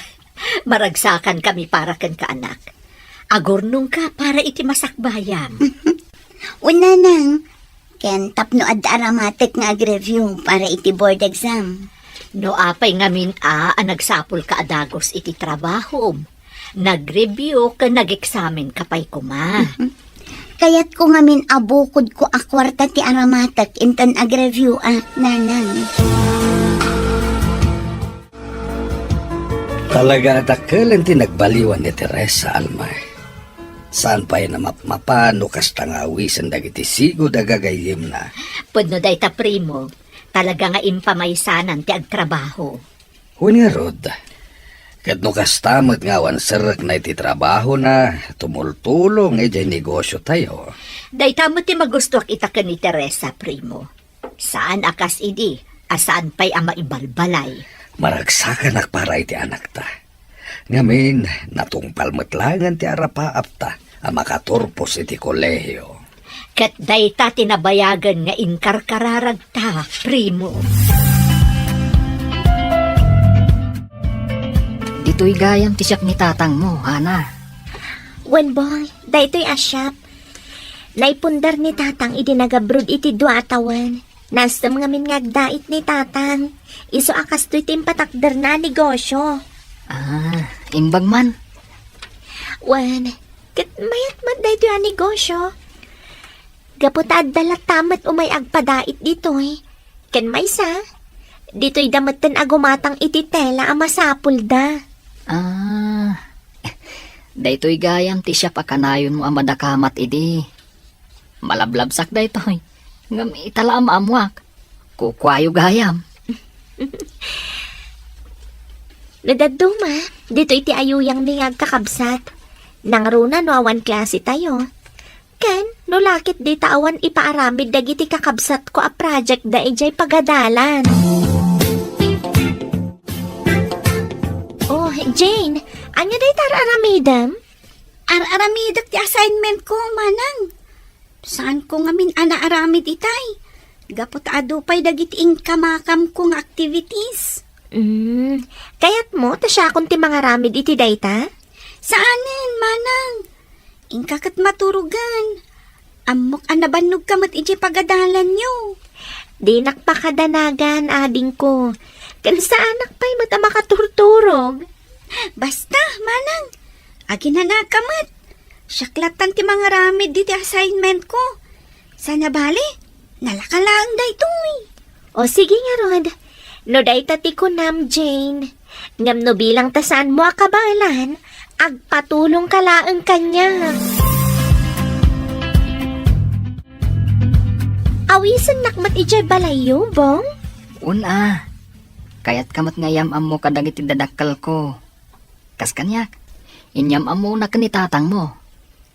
Maragsakankami para kenka, anak. Agurnongka para iti masakbayam. Wen, nanang, ken tapno adda aramatek nga ag-review para iti board exam. No apay ngamin a, a nagsapulka a dagus iti trabahom, nag-review ken nag-eksamenka pay koma. Kayatko ngamin a bukodko a kuarta ti aramatek inton ag-review-ak, nanang. Talaga a dakkelen ti nagbaliwan ni Teresa, Alma. Saan pay a mapmapan no kasta nga awisen dagiti sigud a gagayyemna. Pudno dayta, primo. Talaga nga impamaysanan ti agtrabaho. Wen ngarud, ket no kasta met nga awan serrekna iti trabahona, tumultulong idiay negosiotayo. Dayta met ti magustoak ita ken ni Teresa, primo. Saan a kas idi a saan pay a maibalbalay. Maragsakanak para iti anakta. Ngamin, natungpal met laengen ti arapaapta a makaturpos iti kolehio. Ket dayta ti nabayagen nga inkarkararagta, primo. Ditoy gayam ti siak ni tatangmo, Hana. Wen, Bong, daytoy a siak. Naipundar ni tatang idi nagabroad iti dua a tawen. Naasem ngamin nga agdait ni tatang. Isu a kastoy ti impatakderna a negosio. Ah, imbag man. Wen, ket mayat met daytoy a negosio. Gapu ta adda latta met umay agpadait ditoy. Ken maysa, ditoyda metten a gumatang iti tela a masapulda. Ah, daytoy gayam ti siak a kanayonmo a madakamat idi. Malablabsak daytoy. Ngem ita la a maammoak. Kukuayo gayam. No dadduma, ditoy ti ayuyangmi nga agkakabsat. Nangruna no awan klase tayo. Ken, no lakit dita awan ipaaramid dagiti kakabsatko a project da idiay pagadalan. Oh, Jane, ania dayta ar-aramidem? Ar-aramidek ti assignment ko, manang. Saanko ngamin a naaramid itay. Gapu ta adu pay dagiti inkamakamko nga activities. Mm, kayatmo ta siakon ti mangaramid iti dayta? Saanen, manang. Inka ket maturogen. Ammok a nabannogka met idiay pagadalanyo. Dinak pakadanagan, adingko. Ken saanak pay met a makaturturog. Basta, manang. Aginanaka met. Siak lattan ti mangaramid diti assignment ko. Sana bale, nalaka laeng daytoy. O sige ngarud, no dayta ti kunam, Jane. Ngem no bilang ta saanmo a kabaelan, agpatulongka laeng kaniak. Awisennak met idiay balayyo, Bong? Wen a, kayatka met nga iyam-ammo kadagiti dadakkelko. Kas kaniak, inyam-ammona ken ni tatangmo.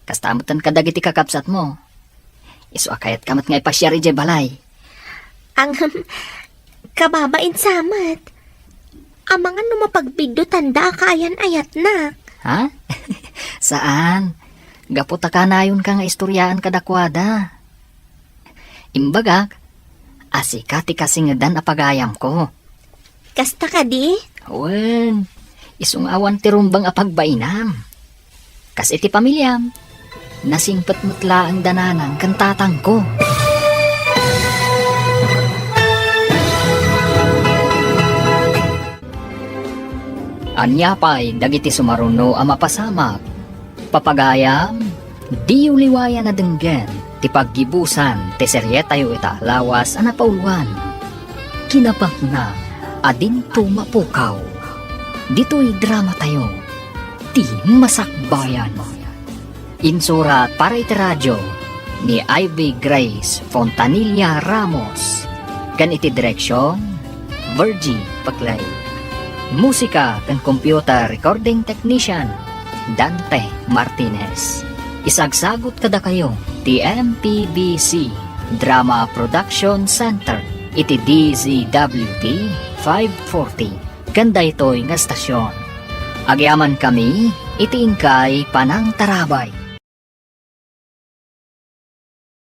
Kasta metten kadagiti kakabsatmo. Isu a kayatka met nga ipasiar idiay balay. Ang, kababain sa met. Amangan no mapagbiddutanda a kaayan-ayatnak. Ha? Saan. Gapu ta kanayonka nga istoriaan kadakuada. Imbagak, a sika ti kasingedan a pagayamko. Kasta kadi? Wen, isu nga awan ti rumbeng a pagbainam. Kas iti pamiliam, nasingpet met laeng da nanang ken tatangko. Ania pay dagiti sumaruno a mapasamak? Papagayam, diyo liwayan a denggen ti paggibusan ti serietayo ita a lawas a napauluan. Kinapatna a dinto mapukaw. Ditoy dramatayo, ti Masakbayan. Insurat para iti radio ni Ivy Grace Fontanilla Ramos, ken iti direksion, Virgie Paclay. Musika ken computer recording technician, Dante Martinez. Isagsagut kadakayo ti M P B C Drama Production Center iti D Z W T five forty ken daytoy nga estasion. Agyamankami iti inkay panangtarabay.